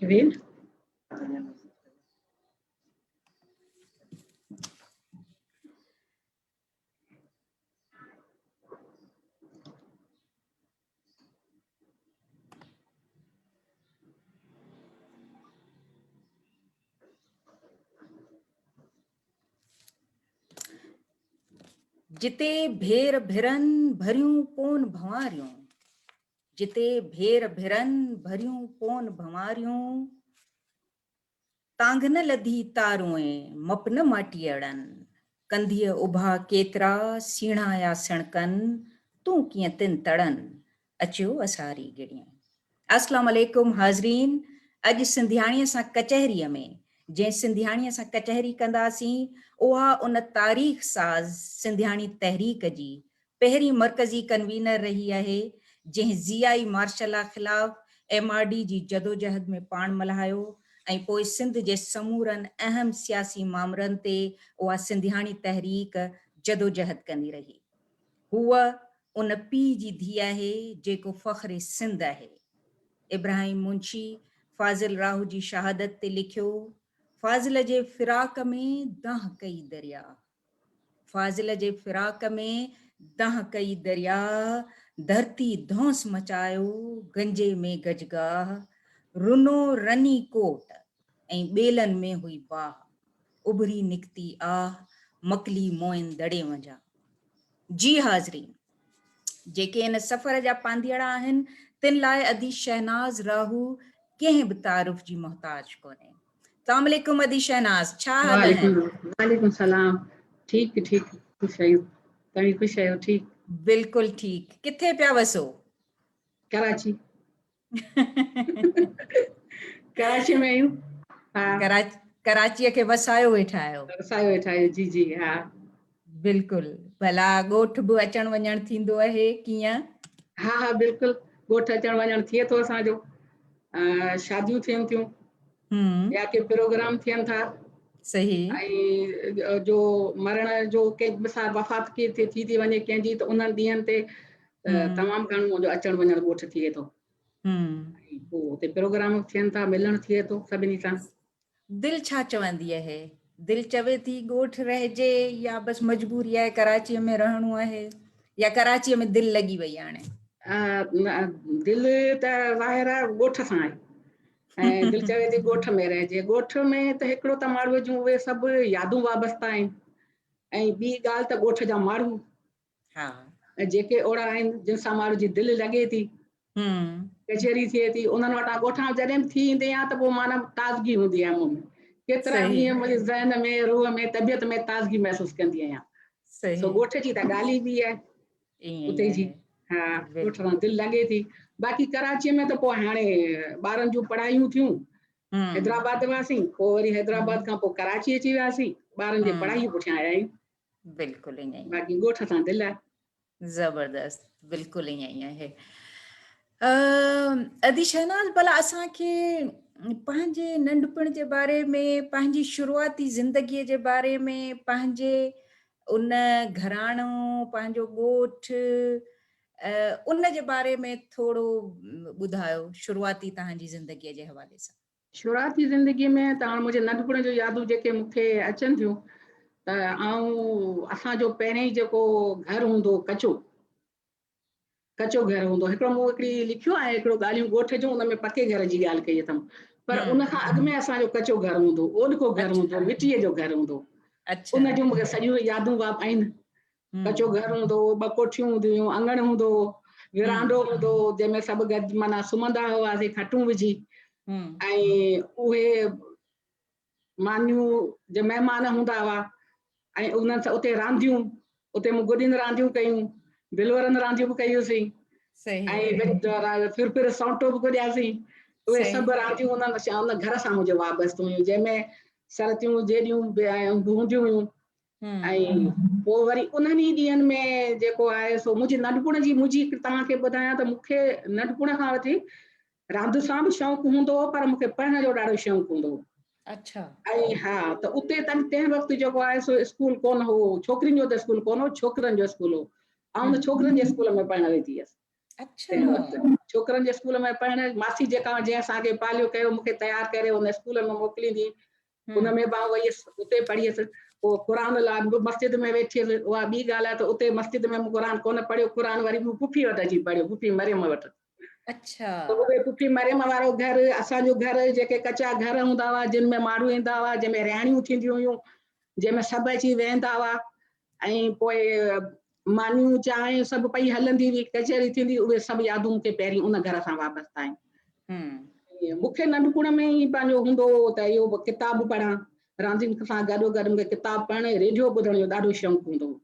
ويل جتي ڀير ڀرن ڀريون پون ڀنواريون. جتي ڀير ڀرن ڀريون پون ڀنواريون. تانگهه نه لڌي تارونء مپ نه ماٽيئڙن. ڪنڌيء اڀا ڪيترا سيڻايا سڻڪن، تون ڪيئن تن تڙن، اچيو اساري گڙين. اسلام عليڪم حاضرين اڄ سنڌياڻيء سان ڪچهريء ۾ جنهن سنڌياڻيء سان ڪچهري ڪنداسين اها ان تاريخ ساز سنڌياڻي تحريڪ جي پهرين مرڪزي ڪنوينر رهي آهي جنهن ضيائي مارشلا خلاف ايم آر ڊي جي جدوجهد ۾ پاڻ ملهايو ۽ پوء سنڌ جي سمورن اهم سياسي مامرن تي اها سنڌياڻي تحريڪ جدوجهد ڪندي رهي. هوء ان پيء جي ڌيء آهي جيڪو فخر سنڌ آهي. ابراهيم منشي فاضل راهو جي شهادت تي لکيو، فاضل جي فراق ۾ دانهن ڪئي درياهه. فاضل جي فراق ۾ دانهن ڪئي درياهه، ڌرتي ڌونس مچايو گنجي ۾ گجگاهه، رنو رني ڪوٽ ۽ ٻيلن ۾ هئي باهه، اڀري نڪتي آهه مڪلي موئن دڙي منجهان. جي حاضرين! جيڪي ان سفر جا پانڌيئڙا آهن، تن لاء ادي شهناز راهو ڪنهن به تعارف جي محتاج ڪونهي. السلام عليڪم ادي شهناز، ڇا حال آهن؟ وعليڪم السلام، ٺيڪ ٺيڪ، خوش آهيون، توهين خوش آهيو؟ ٺيڪ. بلڪل ٺيڪ، ڪٿي پيا وسو؟ ڪراچي. ڪراچي ۾ آهيون. ها. ڪراچيء کي وسايو ويٺا آهيو. وسايو ويٺا آهيون، جي جي ها. بلڪل، ڀلا ڳوٺ به اچڻ وڃڻ ٿيندو آهي ڪيئن؟ ها ها بلڪل، ڳوٺ اچڻ وڃڻ ٿئي ٿو اسان جو، شاديون ٿين ٿيون يا ڪي پروگرام ٿين ٿا. صحيح. ۽ جو مرڻ جو ڪنهن مثال وفات ڪي ٿي ٿي وڃي ڪنهن جي ته انهن ڏينهن تي تمام گهڻو منهنجو اچڻ وڃڻ ڳوٺ ٿئي ٿو. ۽ پوء اتي پروگرام به ٿين ٿا، ملڻ ٿئي ٿو سڀني سان. دل ڇا چوندي آهي؟ دل چوي ٿي ڳوٺ رهجي يا بس مجبوري آهي ڪراچيء ۾ رهڻو آهي يا ڪراچيء ۾ دل لڳي وئي هاڻي؟ دل ته ظاهر آهي ڳوٺ سان آهي ۽ دل چوي ٿي ڳوٺ ۾ رهجي. ڳوٺ ۾ ته هڪڙو ته ماڙهوء جون اهي سڀ يادون وابسته آهن ۽ ٻي ڳالهه ته ڳوٺ جا ماڻهو ها. ۽ جيڪي اوڙا آهن جن سان ماڻهو جي دل لڳي ٿي، ڪچهري ٿئي ٿي، انهن وٽان ڳوٺان جڏهن به ٿي ايندي آهيان ته پوء معنيٰ تازگي هوندي آهي مون ۾. ڪيترا ڏينهن منهنجي ذهن ۾، روح ۾، طبيعت ۾ تازگي محسوس ڪندي آهيان. سو ڳوٺ جي ته ڳالهه ئي ٻي آهي. اتي جي ها ڳوٺ سان دل لڳي ٿي. باقي ڪراچيء ۾ ته پوء هاڻي ٻارن جون پڙهايون ٿيون. حيدرآباد هئاسين، پوء وري حيدرآباد کان پوء ڪراچي اچي وياسين. ٻارن جي پڙهائيء پٺيان آيا آهيون. بلڪل ائين ئي. باقي ڳوٺ سان دل آهي. زبردست بلڪل ائين ئي آهي. ادي شهناز ڀلا اسان کي پنهنجي ننڍپڻ جي باري ۾ پنهنجي شروعاتي زندگي جي باري ۾ پنهنجي ان گهراڻو پنهنجو ڳوٺ ان جي باري ۾ ٿورو ٻڌايو شروعاتي توهان جي زندگي جي حوالي سان. شروعاتي زندگيء ۾ ته هاڻ منهنجي ننڍپڻ جون يادون جيڪي مون کي اچن ٿيون ته آئون اسان جو پهرين جيڪو گهر هوندو هو ڪچو ڪچو گهر هوندو هڪڙو مون هڪڙي لکيو آهي هڪڙو ڳالهيون ڳوٺ جون ان ۾ پڪي گهر جي ڳالهه ڪئي اٿم پر ان کان اڳ ۾ اسان جو ڪچو گهر هوندو اوڏڪو گهر هوندو مٽيء جو گهر هوندو ان جون مون کي سڄيون يادون آهن ڪچو گهر هوندو هو، ٻه ڪوٺيون هونديون هيون، اڱڻ هوندو هو، ورانڊو هوندو هو، جنهن ۾ سڀ گڏ معنيٰ سمهندا هئاسين کٽون وجهي ۽ اهي مانيون جي مهمان هوندا هئا ۽ انهن سان اتي رانديون، اتي مون گڏين رانديون ڪيون، بلورن رانديون به ڪيونسين ۽ ڦر ڦر سونٽو به گڏياسين، اهي سڀ رانديون انهن ان گهر سان منهنجو وابسته هيون، جنهن ۾ سرتيون جيڏيون به هونديون هيون. ۽ پوء وري انهن ئي ڏينهن ۾ جيڪو آهي سو منهنجي ننڍپڻ جي منهنجي هڪ توهان کي ٻڌايان ته مون کي ننڍپڻ کان وٺي راند سان به شوق هوندو هو پر مون کي پڙهڻ جو ڏاڍو شوق هوندو هو. اڇا. ۽ ها ته اتي تنهن وقت جيڪو آهي سو اسڪول ڪونه هو، ڇوڪرين جو ته اسڪول ڪونه هو، ڇوڪرن جو اسڪول هو. آئون ته ڇوڪرن جي اسڪول ۾ پڙهڻ ويندي هيس. تنهن وقت ڇوڪرن جي اسڪول ۾ پڙهڻ ماسي جيڪا جنهن اسان کي پاليو ڪيو مون کي تيار ڪري ان اسڪول ۾ موڪليندي ان ۾ به آئون وئي هيس اتي پڙهي هيس پوء قرآن لاء به مسجد ۾ ويٺي هيس اها ٻي ڳالهه آهي ته اتي مسجد ۾ مون قرآن ڪونه پڙهيو قرآن وري مون پڦي وٽ اچي پڙهيو پڦي مريم وٽ ته اهي پڦي مريم وارو گهر اسان جو گهر جيڪي ڪچا گهر هوندا هئا جن ۾ ماڻهو ايندا هئا جنهن ۾ رهاڻيون ٿينديون هيون جنهن ۾ سڀ اچي ويهندا هئا ۽ پوء مانيون چانهه سڀ پئي هلندي هئي ڪچهري ٿيندي اهي سڀ يادون مون کي پهرين ان گهر سان وابسته آهن. مون کي ننڍپڻ ۾ ئي پنهنجو هوندو هو ته اهو ڪتاب پڙهان راندين سان گڏو گڏ مون کي ڪتاب پڙهڻ ۽ ريڊيو ٻڌڻ جو ڏاڍو شوق هوندو هو.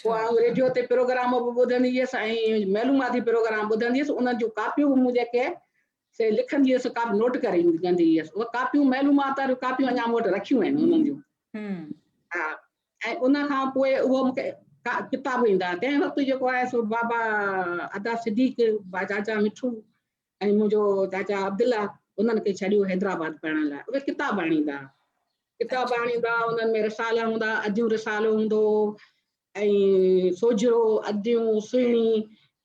پوء آئون ريڊيو تي پروگرام به ٻڌندي هيس ۽ معلوماتي پروگرام ٻڌندي هيس انهن جون ڪاپيون به مون جيڪي سي لکندي هيس ڪاپي نوٽ ڪري ڪندي هيس اهي ڪاپيون معلومات واريون ڪاپيون اڃا مون وٽ رکيون آهن انهن جون. ها ۽ ان کان پوء اهو مون کي ڪتاب ايندا تنهن وقت جيڪو آهي سو بابا ادا صديق چاچا مٺو ۽ منهنجو چاچا عبدالله انهن کي ڇڏيو حيدرآباد پڙهڻ لاء اهي ڪتاب آڻيندا ڪتاب آڻيندا انهن ۾ رسالا هوندا اديون رسالو هوندو هو ۽ سوجهرو اديون سهڻي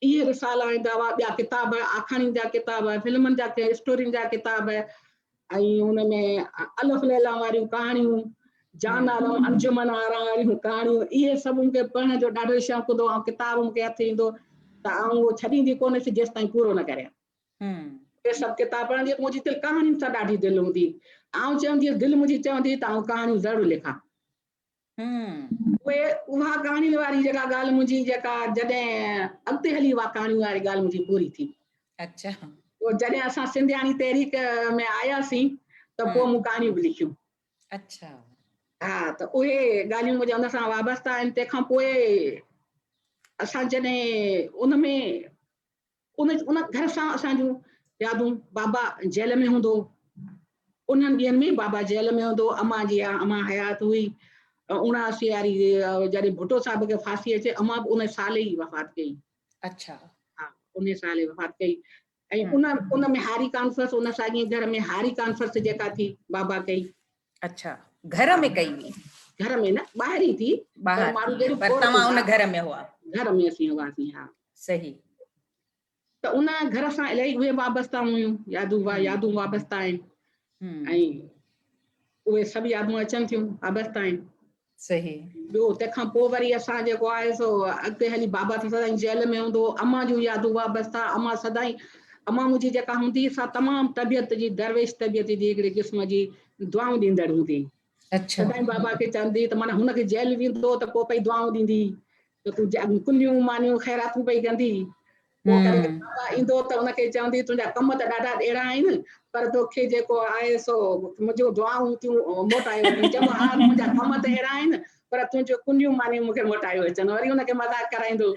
اهي رسالا ايندا هئا ٻيا ڪتاب آکاڻين جا ڪتاب فلمن جا اسٽورين جا ڪتاب ۽ ان ۾ الف ليلا واريون ڪهاڻيون جان عالم انجمن آرا واريون ڪهاڻيون اهي سڀ مون کي پڙهڻ جو ڏاڍو شوق هوندو هو ۽ ڪتاب مون کي هٿ ايندو ته آئون اهو ڇڏيندي ڪونه هيس جيستائين پورو نه ڪريان. اهي سڀ ڪتاب پڙهندي هيس منهنجي دل ڪهاڻين سان ڏاڍي دل هوندي آئون چوندي هيس دل منهنجي چوندي هئي ته آئون ڪهاڻيون ضرور لکان. پوء اها ڪهاڻين واري جيڪا ڳالهه منهنجي جيڪا جڏهن اڳتي هلي اها ڪهاڻين واري ڳالهه منهنجي پوري ٿي. پوء جڏهن اسان سنڌياڻي تحريڪ ۾ آياسين ته پوء مون ڪهاڻيون به لکيون. ها ته اهي ڳالهيون منهنجا ان سان وابسته آهن. تنهن کان پوء اسان جڏهن ان ۾ ان ان گهر سان اسان جون يادون بابا جيل ۾ هوندو هو انهن ڏينهن ۾ بابا جيل ۾ هوندو هو امان جي امان حيات هئي 79 واري جڏهن ڀٽو صاحب کي ڦاسي اچي امان به ان سال ئي وفات ڪئي. ها ان سال ئي وفات ڪئي ۽ ان ان ۾ هاري ڪانفرنس ان ساڳي گهر ۾ هاري ڪانفرنس جيڪا ٿي بابا ڪئي. گهر ۾ ڪئي هئي؟ گهر ۾ نه ٻاهر ئي ٿي پر ماڻهو جهڙيون پر توهان ان گهر ۾ هئا؟ گهر ۾ اسين هئاسين ها. صحيح. ته ان گهر سان الاهي اهي وابسته هيون يادون يادون وابسته آهن ۽ اهي سڀ يادون اچن ٿيون وابسته آهن. صحيح. ٻيو تنهن کان پوء وري اسان جيڪو آهي سو اڳتي هلي بابا ته سدائين جيل ۾ هوندو هو امان جون يادون وابسته امان سدائين امان منهنجي جيڪا هوندي هئي سا تمام طبيعت جي درويش طبيعت جي هڪڙي قسم جي دعائون ڏيندڙ هوندي هئي. سدائين بابا کي چوندي هئي ته معنيٰ هن کي جيل ويندو ته پوء پئي دعائون ڏيندي هئي ته تون ڪنيون مانيون خيراتون پئي ڪندي هئي. پوء ڪڏهن ڪڏهن بابا ايندو ته ان کي چوندي تنهنجا ڪم ته ڏاڍا ڏيڙا آهن پر توکي جيڪو آهي سو منهنجون دعائون ٿيون موٽايو اچن. چوندو ها منهنجا ڪم ته اهڙا آهن پر تنهنجون ڪنيون مانيون مون کي موٽايو اچن. وري ان کي مذاق ڪرائيندو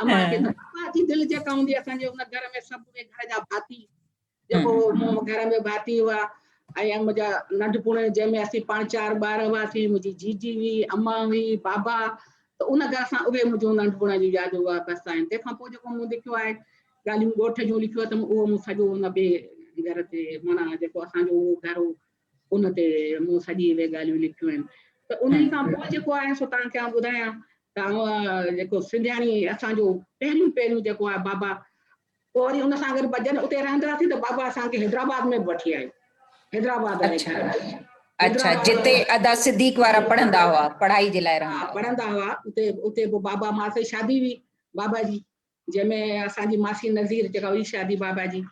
امان کي ته بابا جي دل جيڪا هوندي اسان جي ان گهر ۾ سڀ اهي گهر جا ڀاتي جيڪو مون گهر ۾ ڀاتي هئا ۽ منهنجا ننڍپڻ جنهن ۾ اسين پاڻ چار ٻار هئاسين منهنجي جيجي هئي امان هئي بابا ته ان گهر سان اهي منهنجون ننڍپڻ جون يادون وابسته آهن تنهن کان پوء جيڪو مون لکيو آهي ڳالهيون ڳوٺ جون لکيو اٿم اهو مون سڄو ان ٻئي گهر تي معنيٰ جيڪو اسان جو اهو گهر هو ان تي مون سڄي اهي ڳالهيون لکيون آهن ته انهي کان پوء جيڪو آهي سو توهان کي آئون ٻڌايان ته آئون جيڪو سنڌياڻي اسان جو پهريون پهريون جيڪو آهي بابا پوء وري ان سان گڏ جڏهن اتي رهندا هئاسين ته بابا اسان کي حيدرآباد ۾ به وٺي آيو. حيدرآباد واري گهر ۾. اڇا جتي ادا صديق وارا پڙهندا هئا پڙهائي جي لاء رهندا هئا. پڙهندا هئا اتي اتي پوء بابا ماسي شادي هئي بابا جي جنهن ۾ اسان جي ماسي نذير جيڪا هئي شادي بابا جي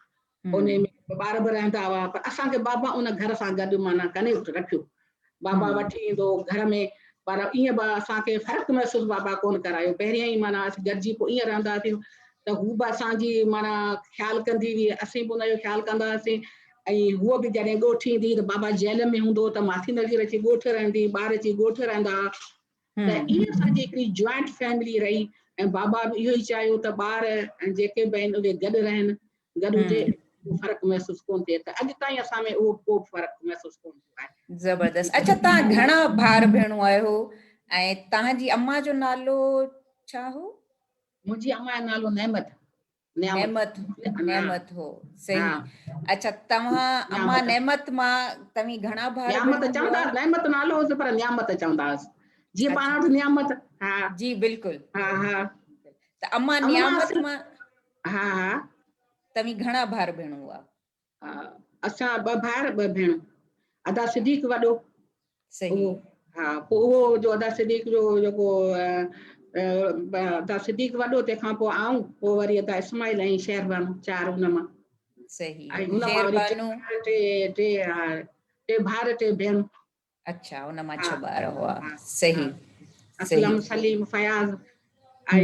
ان ۾ ٻار به رهندا هئا پر اسان کي بابا ان گهر سان گڏ معنيٰ ڪنيڪٽ رکيو. بابا وٺي ايندو هو گهر ۾ پر ائين به اسان کي فرق محسوس بابا ڪونه ڪرايو. پهريائين ئي معنيٰ اسين گڏجي پوء ائين رهندا هئاسين ته هو به اسان جي معنيٰ خيال ڪندي هئي اسين به ان جو خيال ڪندا هئاسين ۽ هوء به جڏهن ڳوٺ ايندي هئي ته بابا جيل ۾ هوندو هو ته ماسي نظير اچي ڳوٺ رهندي ٻار اچي ڳوٺ رهندا هئا ته ائين اسان جي هڪڙي جوائنٽ فيملي رهي ۽ بابا به اهو ئي چاهيو ته ٻار جيڪي به آهن اهي گڏ رهن گڏ هجي اهو فرق محسوس ڪونه ٿئي ته اڄ تائين اسان ۾ اهو ڪو به فرق محسوس ڪونه ٿيو آهي. زبردست اڇا توهان گهڻا ڀائر ڀيڻون آهيو ۽ توهان جي امان جو نالو ڇا هو؟ منهنجي امان جو نالو نعمت نعمت نعمت هو صحيح اڇا توهان اما نعمت مان توهين گهڻا ڀائر نعمت چوندا نعمت نالو هوس پر نعمت چوندا هئس جيئن پاڻ وٽ نعمت ها جي بلڪل ها ها ته اما نعمت مان ها ها. توهين گهڻا ڀائر ڀيڻون هئا؟ اسان ٻه ڀائر ٻه ڀيڻون. ادا صديق وڏو. صحيح. ها پوء اهو جو ادا صديق جو جيڪو ادا صديق وڏو تنهن کان پوء آئون پوء وري ادا اسماعيل ۽ شهربانو چار ان مان. صحيح. ۽ ان مان وري ٽي ٽي ٽي ڀائر ٽي ڀيڻون. اڇا ان مان ڇهه ٻار هئا. صحيح. اسلم، سليم، فياض ۽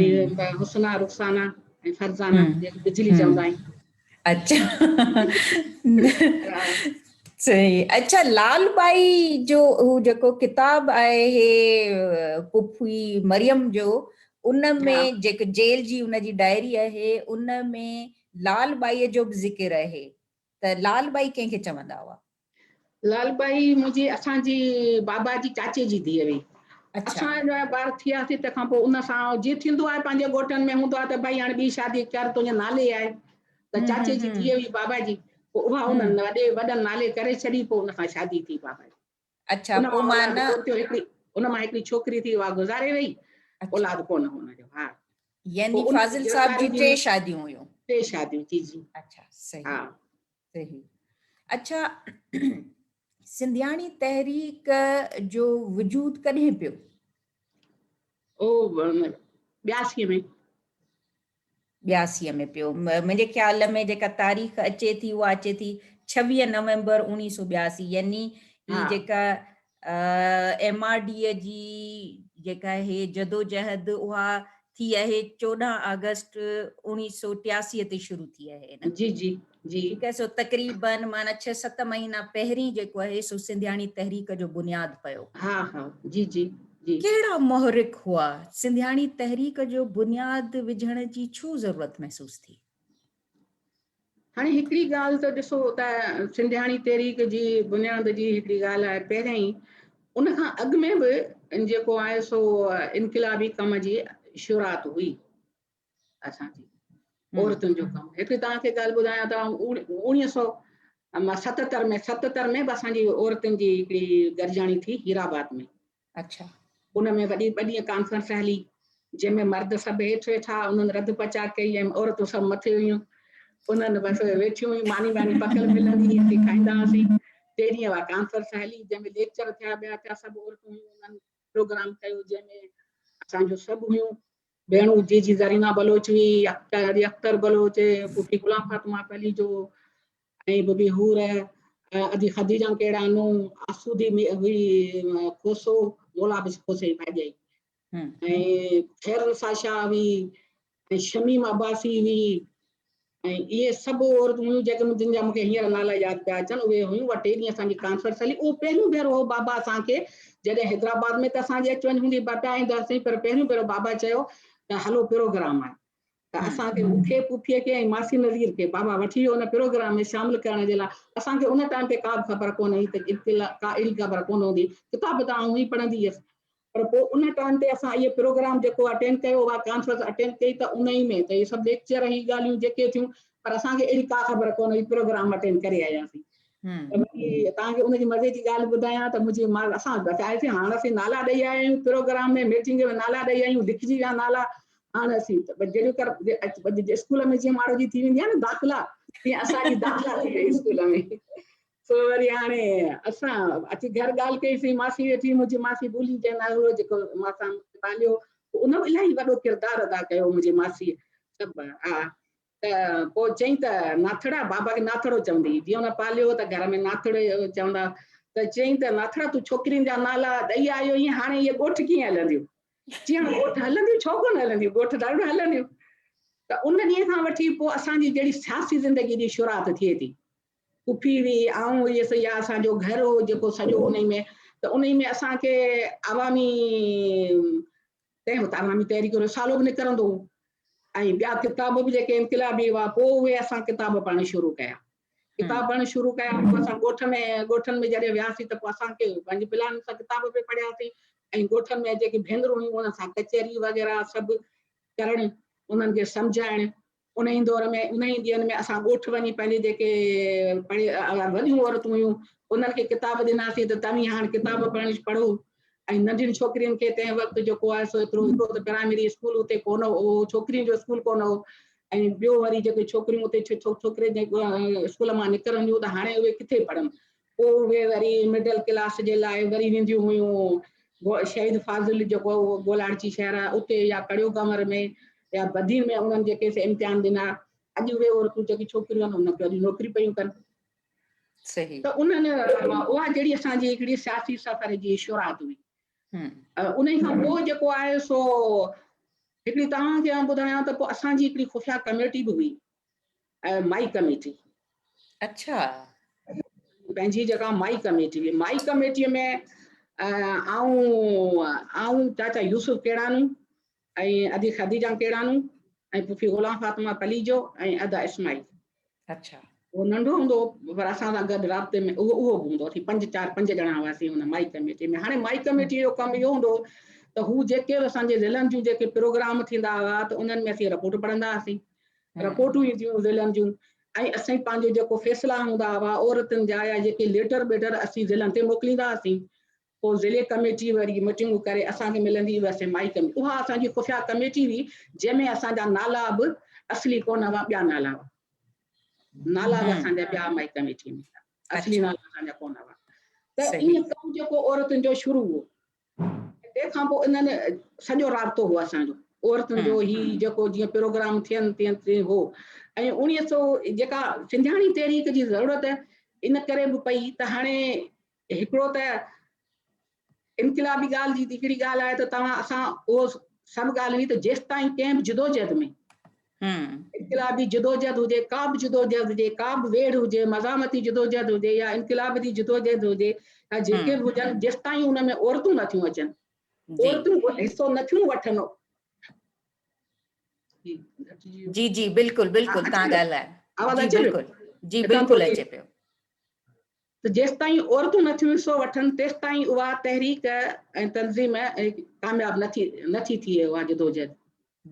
حسنا، رخسانا ۽ فرزانا جنهن کي بجلي چوندا آهيون. اڇا صحيح. اڇا لال ٻائي جو هو جيڪو ڪتاب آهي پڦي مريم جو ان ۾ جيڪو جيل جي ان جي ڊائري آهي ان ۾ لال ٻائي جو به ذڪر آهي ته لال ٻائي ڪنهن کي چوندا هئا؟ لال ٻائي منهنجي اسان جي بابا جي چاچي جي ڌيء هئي. اسان جا ٻار ٿياسين تنهن کان پوء ان سان جيئن ٿيندو آهي پنهنجي ڳوٺن ۾ هوندو آهي ته ڀائي هاڻي ٻي شادي ڪر تنهنجي نالي آهي ته چاچي جي ڌيء هئي بابا جي پوء اها انهن وڏي وڏن نالي ڪري ڇڏي پوء ان سان شادي ٿي بابا جي. اڇا پوء معنيٰ هڪڙي ان مان هڪڙي ڇوڪري ٿي اها گذاري وئي اولاد ڪونه هو ان جو. ها يعني فاضل صاحب جون ٽي شاديون هيون. ٽي شاديون جي جي. اڇا صحيح صحيح. اڇا سنڌياڻي تحريڪ جو وجود ڪڏهن پيو؟ او 82 ۾. 82 ۾ پيو. منهنجي خيال ۾ جيڪا تاريخ اچي ٿي اها اچي ٿي 26 نومبر 1982 يعني هي جيڪا ايم آر ڊي جي جيڪا هي جدوجهد اها ٿي آهي 14 آگسٽ 1983 تي شروع ٿي آهي نه؟ جي جي جي. ٺيڪ آهي سو تقريبن معنيٰ 6 7 مهينا پهرين جيڪو آهي سو سنڌياڻي تحريڪ جو بنياد پيو. ها ها جي جي جي. ڪهڙا محرڪ هئا؟ سنڌياڻي تحريڪ جو بنياد وجهڻ جي ڇو ضرورت محسوس ٿي؟ هاڻي هڪڙي ڳالهه ته ڏسو ته سنڌياڻي تحريڪ جي بنياد جي هڪڙي ڳالهه آهي پهريائين ان کان اڳ ۾ به جيڪو آهي سو انقلابي ڪم جي شروعات هئي اسان جي عورتن جو ڪم. هڪڙي توهان کي ڳالهه ٻڌايان ته اوڻيهه سو ستتر ۾ ستتر ۾ به اسان جي عورتن جي هڪڙي گڏجاڻي ٿي هيرآباد ۾. اڇا. ان ۾ وڏي ٻه ڏينهن ڪانفرنس هلي، جنهن ۾ مرد سڀ هيٺ ويٺا، انهن رڌ پچاء ڪئي ۽ عورتون سڀ مٿي هيون. انهن بس ويٺيون هيون، ماني واني پڪل ملندي هئي، اسين کائيندا هئاسين. ٽي ڏينهن اها ڪانفرنس هلي، جنهن ۾ ليڪچر ٿيا، ٻيا ٿيا، سڀ عورتون هيون، انهن پروگرام ڪيو، جنهن ۾ اسان جون سڀ هيون ڀيڻون، جيجي زرينا بلوچ هئي، اختر اختر بلوچ، پڦي غلام فاطمه پليجو، ۽ ببي حور، ادي خديجه ڪيڙانو، آسودي هئي کوسو، مولا بخش کوسي جي ڀاڄائي، ۽ خيرالنساء شاهه هئي، ۽ شميم عباسي هئي، ۽ اهي سڀ عورتون هيون جيڪي جن جا مون کي هينئر نالا ياد پيا اچن، اهي هيون. اها ٽي ڏينهن اسان جي ڪانفرنس هلي. اهو پهريون ڀيرو هو بابا اسان کي جڏهن حيدرآباد ۾ ته اسان جي اچ وڃ هوندي پيا ايندا هئاسين، پر پهريون ڀيرو بابا چيو ته هلو پروگرام آهي. ته اسان کي مون کي، پڦيء کي ۽ ماسي نذير کي بابا وٺي ويو ان پروگرام ۾ شامل ڪرڻ جي لاء. اسان کي ان ٽائيم تي ڪا به خبر ڪونه هئي ته اطلاع ڪا اهڙي خبر ڪونه هوندي هئي. ڪتاب ته آئون ئي پڙهندي هيس. پر پوء ان ٽائيم تي اسان اهي پروگرام جيڪو اٽينڊ ڪيو اها ڪانفرنس اٽينڊ ڪئي ته ان ئي ۾ ته اهي سڀ ليڪچر هي ڳالهيون جيڪي ٿيون پر اسان کي اهڙي ڪا خبر ڪونه هئي پروگرام اٽينڊ ڪري آياسين. ته وري توهان کي ان جي مزي جي ڳالهه ٻڌايان ته منهنجي ماء اسان آياسين هاڻ اسين نالا ڏئي آيا آهيون پروگرام ۾ ميٽنگ ۾ نالا ڏئي آيا آهيون لکجي ويا نالا هاڻ اسين جهڙو ڪر اسڪول ۾ جيئن ماڻهو جي ٿي ويندي آهي نه داخلا تيئن اسان جي داخلا ٿي وئي اسڪول ۾ سو وري هاڻي اسان اچي گهر ڳالهه ڪئيسين ماسي ويٺي منهنجي ماسي ٻولي جنهن نالو جيڪو مان سان پاليو ان به الاهي وڏو ڪردار ادا ڪيو منهنجي ماسي سڀ ها ته پوء چئين ته ناٿڙا، بابا کي ناٿڙو چوندي هئي، جيئن هن پاليو هو ته گهر ۾ ناٿڙو چوندا ته چئين ته ناٿڙا تون ڇوڪرين جا نالا ڏئي آيو آهين، هاڻي اهي ڳوٺ ڪيئن هلنديون؟ چيائين ڳوٺ هلنديون، ڇو ڪونه هلنديون، ڳوٺ ضرور هلنديون. ته ان ڏينهن کان وٺي پوء اسان جي جهڙي سياسي زندگي جي شروعات ٿئي ٿي. پڦي هئي، آئون هيس يا اسان جو گهر هو جيڪو سڄو انهي ۾ ته انهي ۾ اسان کي عوامي تنهن وقت عوامي تحريڪ جو رسالو به نڪرندو هو ۽ ٻيا ڪتاب به جيڪي انقلابي هئا پوء اهي اسان ڪتاب پڙهڻ شروع ڪيا. ڪتاب پڙهڻ شروع ڪيا پوء اسان ڳوٺ ۾ ڳوٺن ۾ جڏهن وياسين ته پوء اسان کي پنهنجي پلان سان ڪتاب به پڙهياسين ۽ ڳوٺن ۾ جيڪي ڀينرون هيون انهن سان ڪچهري وغيره سڀ ڪرڻ انهن کي سمجهائڻ انهي دور ۾ انهي ڏينهن ۾ اسان ڳوٺ وڃي پنهنجي جيڪي پڙهي وڏيون عورتون هيون انهن کي ڪتاب ڏناسين ته توهين هاڻ ڪتاب پڙهڻ پڙهو ۽ ننڍين ڇوڪرين کي تنهن وقت جيڪو آهي سو ايترو هڪڙو ته پرائمري اسڪول اتي ڪونه هو ڇوڪرين جو اسڪول ڪونه هو ۽ ٻيو وري جيڪي ڇوڪريون اتي ڇوڪري جي اسڪول مان نڪرنديون ته هاڻي اهي ڪٿي پڙهن پوء اهي وري مڊل ڪلاس جي لاء وري وينديون هيون شهيد فاضل جيڪو گولاڙچي شهر آهي اتي يا ڪڙيو ڪنور ۾ يا بدين ۾ انهن جيڪي سي امتحان ڏنا اڄ اهي عورتون جيڪي ڇوڪريون آهن انهن کي اڄ نوڪري پيون ڪن صحيح ته انهن اها جهڙي اسان جي هڪڙي سياسي سفر جي شروعات هئي انهي کان پوء جيڪو آهي سو هڪڙي توهان کي آئون ٻڌايان ته پوء اسان جي هڪڙي خفيه ڪميٽي به هئي مائي ڪميٽي. اڇا. پنهنجي جيڪا مائي ڪميٽي هئي مائي ڪميٽي ۾ آئون آئون چاچا يوسف ڪيڙانو ۽ ادي خديجا ڪيڙانو ۽ پڦي غلام فاطمه پليجو ۽ ادا اسماعيل. اڇا. اهو ننڍو هوندو هو پر اسان سان گڏ رابطي ۾ اهو اهو به هوندو هو. اسين پنج چار پنج ڄڻا هئاسين ان مائي ڪميٽي ۾. هاڻي مائي ڪميٽي جو ڪم اهو هوندو هو ته هو جيڪي به اسان جي ضلعن جون جيڪي پروگرام ٿيندا هئا ته انهن ۾ اسين رپورٽ پڙهندا هئاسين. رپورٽون اينديون هيون ضلعن جون ۽ اسين پنهنجو جيڪو فيصلا هوندا هئا عورتن جا يا جيڪي ليٽر ٻيٽر اسين ضلعن تي موڪليندا هئاسين. پوء ضلعي ڪميٽي وري ميٽنگون ڪري اسان کي ملندي هئي اسين مائي ڪميٽي اها اسان جي خفيه ڪميٽي هئي جنهن ۾ اسان جا نالا به اصلي ڪونه هئا ٻيا نالا هئا نالا به اسان جا ٻيا مائي ڪميٽي ۾ اصلي نالا اسان جا ڪونه هئا ته ائين ڪم جيڪو عورتن جو شروع هو تنهن کان پوء انهن سڄو رابطو هو اسان جو عورتن جو هي جيڪو جيئن پروگرام ٿين تيئن تيئن هو ۽ اوڻيهه سو جيڪا سنڌياڻي تحريڪ جي ضرورت ان ڪري به پئي ته هاڻي هڪڙو ته انقلابي ڳالهه جي هڪڙي ڳالهه آهي ته توهان اسان اهو سڀ ڳالهه هئي ته جيستائين ڪنهن به جدوجهد ۾ انقلابي جدوجهد هجي ڪا به جدوجهد هجي ڪا به ويڙهه هجي مزاحمتي جدوجهد هجي يا انقلابي جدوجهد هجي يا جيڪي به هجن جيستائين ان ۾ عورتون نٿيون اچن عورتون حصو نٿيون وٺن. جي جي بلڪل بلڪل تان ڳالهايو جي بلڪل جي بلڪل اچي پيو. ته جيستائين عورتون نه ٿيون حصو وٺن تيستائين اها تحريڪ ۽ تنظيم ڪامياب نه ٿي نه ٿي ٿئي اها جدوجهد.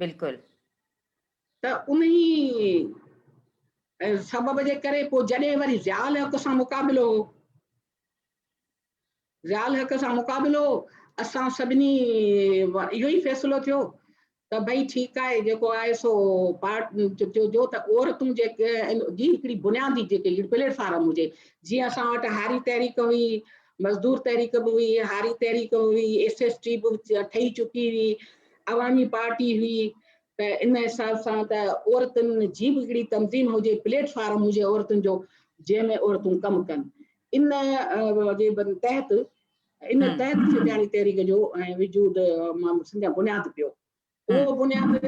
بلڪل. ته انهي سبب جي ڪري پوء جڏهن وري ضياء الحق سان مقابلو هو ضياء الحق سان مقابلو هو اسان سڀني اهو ئي فيصلو ٿيو ته ڀئي ٺيڪ آهي جيڪو آهي سو پارٽ جو ته عورتون جيڪي جي هڪڙي بنيادي جيڪي هڪڙي پليٽ فارم هجي جيئن اسان وٽ هاري تحريڪ هئي مزدور تحريڪ به هئي هاري تحريڪ به هئي ايس ايس ٽي به ٺهي چڪي هئي عوامي پارٽي هئي ته ان حساب سان ته عورتن جي به هڪڙي تنظيم هجي پليٽ فارم هجي عورتن جو جنهن ۾ عورتون ڪم ڪن ان جي تحت ان تحت سنڌياڻي تحريڪ جو ۽ وجود سنڌيا بنياد پيو. اهو بنياد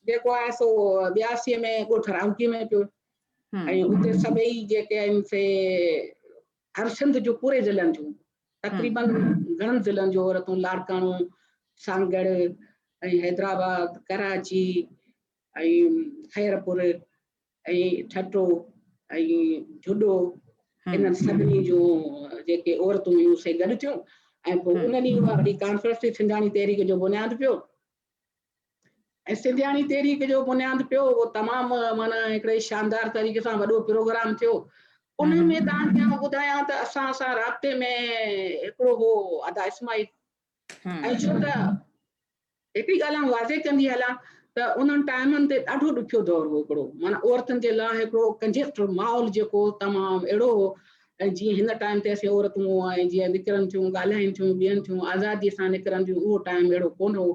جيڪو آهي سو 82 ۾ ڳوٺ راهوڪي ۾ پيو ۽ اتي سڀئي جيڪي آهن سي هر سنڌ جون پوري ضلعن جون تقريبن گهڻن ضلعن جون عورتون لاڙڪاڻو، سانگهڙ ۽ حيدرآباد، ڪراچي ۽ خيرپور ۽ ٺٽو ۽ جهڏو انهن سڀني جون جيڪي عورتون هيون سي گڏ ٿيون ۽ پوء ان ڏينهن اها وڏي ڪانفرنس ٿي سنڌياڻي تحريڪ جو بنياد پيو ۽ سنڌياڻي تحريڪ جو بنياد پيو اهو تمام معنيٰ هڪڙي شاندار طريقي سان وڏو پروگرام ٿيو ان ۾ توهان کي آئون ٻڌايان ته اسان سان رابطي ۾ هڪڙو هو ادا اسماعيل ۽ ڇو ته هڪڙي ڳالهه آئون واضح ڪندي هلان ته انهن ٽائمن تي ڏاڍو ڏکيو دور هو هڪڙو معنيٰ عورتن جي لاء هڪڙو ڪنجسٽ ماحول جيڪو تمام اهڙو هو ۽ جيئن هن ٽائيم تي اسين عورتون ۽ جيئن نڪرن ٿيون ڳالهائين ٿيون ٻين ٿيون آزادي سان نڪرن ٿيون اهو ٽائيم اهڙو ڪونه هو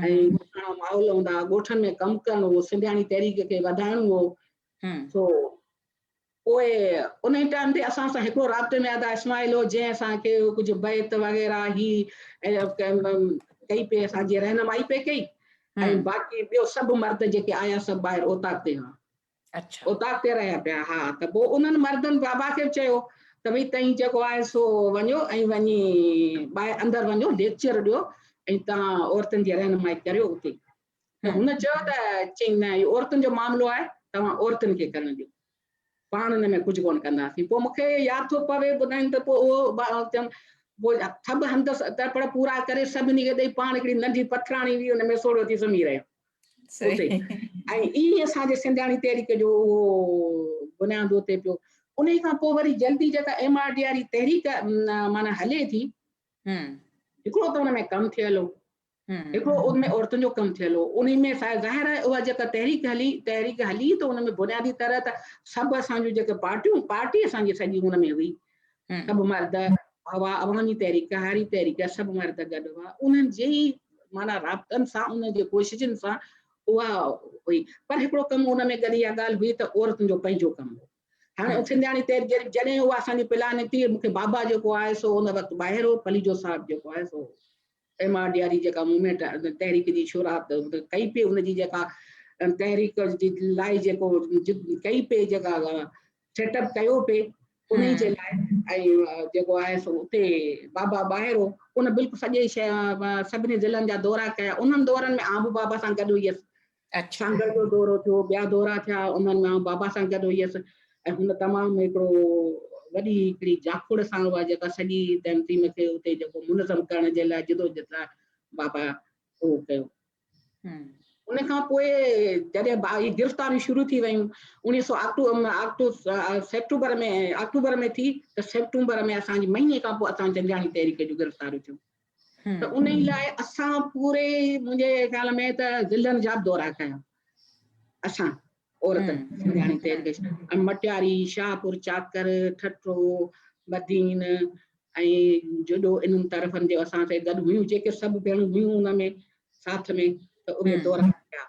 ۽ ڳوٺاڻا ماحول هوندا هئا ڳوٺن ۾ ڪم ڪرڻو هو سنڌياڻي تحريڪ کي وڌائڻو هو سو پوء انهي ٽائيم تي اسان سان هڪڙو رابطي ۾ ادا اسماعيل هو جنهن اسان کي ڪجهه بيعت وغيره هي ڪئي پئي اسان جي رهنمائي پئي ڪئي ۽ باقي ٻيو سڀ مرد جيڪي آيا سڀ ٻاهر اوطاق تي هئا. اوطاق تي رهيا پيا ها ته پوء انهن مردن بابا کي به چيو ته ڀئي تئين جيڪو آهي سو وڃو ۽ وڃي ٻاهر اندر وڃو ليڪچر ڏيو ۽ توهان عورتن جي رهنمائي ڪريو اتي. ته هن چيو ته چئي نه اهو عورتن جو معاملو آهي توهان عورتن کي ڪرڻ ڏيو پاڻ ان ۾ ڪجهه ڪونه ڪنداسين پوء مون کي ياد ٿو پوي ٻڌائين ته پوء اهو چيم پوء سڀ هنڌ تڙپڙ پورا ڪري سڀني کي ڏئي پاڻ هڪڙي ننڍي پٿراڻي هئي ان ۾ سوڙهو ٿي سمهي رهيو اتي ۽ ائين اسان جي سنڌياڻي تحريڪ جو اهو بنياد اتي پيو ان کان پوء وري جلدي جيڪا ايم آر ڊي واري تحريڪ معنيٰ هلي ٿي هڪڙو ته ان ۾ ڪم ٿيل هو. هڪڙو ان ۾ عورتن جو ڪم ٿيل هو. انهي ۾ ظاهر آهي اها جيڪا تحريڪ هلي، تحريڪ هلي ته ان ۾ بنيادي طرح ته سڀ اسان جون جيڪي پارٽيون، پارٽي اسان جي سڄي ان ۾ هئي. سڀ مرد هئا، عوامي تحريڪ، هاري تحريڪ سڀ مرد گڏ هئا. انهن جي ئي معنيٰ رابطن سان، انهن جي ڪوششن سان اها هئي. پر هڪڙو ڪم ان ۾ گڏ اها ڳالهه هئي ته عورتن جو پنهنجو ڪم هو. هاڻي سنڌياڻي تحريڪ جڏهن اها اسان جي پلان نڪتي، مون کي بابا جيڪو آهي سو ان وقت ٻاهر هو، پليجو صاحب جيڪو آهي سو ايم آر ڊي واري جيڪا موومينٽ تحريڪ جي شروعات ڪئي پئي ان جي جيڪا تحريڪ جي لاء جيڪو ڪئي پئي جيڪا سيٽ اپ ڪيو پئي ان جي لاء ۽ جيڪو آهي سو اتي بابا ٻاهر هو ان بلڪل سڄي سڀني ضلعن جا دورا ڪيا انهن دورن ۾ آئون به بابا سان گڏ هئس سانگهڙ جو دورو ٿيو، ٻيا دورا ٿيا، انهن ۾ آئون بابا سان گڏ هئس ۽ هن تمام هڪڙو وڏي هڪڙي جاکوڙ سان اها جيڪا سڄي تنظيم کي اتي جيڪو منظم ڪرڻ جي لاء جدوجھد لاء بابا اهو ڪيو. ان کان پوء جڏهن هي گرفتاريون شروع ٿي ويون اوڻيهه سو آڪٽو سيپٽمبر ۾ آڪٽوبر ۾ ٿي ته سيپٽمبر ۾ اسان جي مهيني کان پوء اسان جنگياڻي تحريڪ جون گرفتاريون ٿيون. ته انهي لاء اسان پوري منهنجي خيال ۾ ته ضلعن جا به دورا ڪيا اسان عورتن سنڌياڻي تحريڪ ۽ مٽياري شاهپور چاڪر ٺٽو بدين ۽ جڏو انهن طرفن جي اسان سان گڏ هيون جيڪي سڀ ڀيڻون هيون ان ۾ ساٿ ۾ ته اهي دورا ڪيا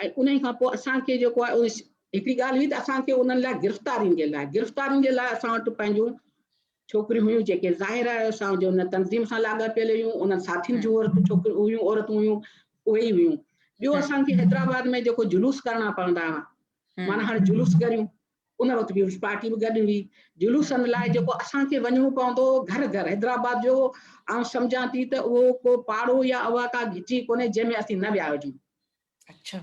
۽ انهي کان پوء اسان کي جيڪو آهي هڪڙي ڳالهه هئي ته اسان کي انهن لاء گرفتارين جي لاء گرفتارين جي لاء اسان وٽ پنهنجون ڇوڪريون هيون جيڪي ظاهر آهي اسان جو ان تنظيم سان لاڳاپيل هيون انهن ساٿين جون عورتون ڇوڪريون هيون عورتون هيون اهي ئي هيون ٻيو اسان کي حيدرآباد ۾ جيڪو جلوس ڪرڻا پوندا هئا معنيٰ هاڻي جلوس ڪريون ان وقت پيپلز پارٽي به گڏ هئي جلوسن لاء جيڪو اسان کي وڃڻو پوندو هو گهر گهر حيدرآباد جو آئون سمجهان ٿي ته اهو ڪو پاڙو يا اها ڪا گهٽي ڪونهي جنهن ۾ اسين نه ويا هجون اڇا.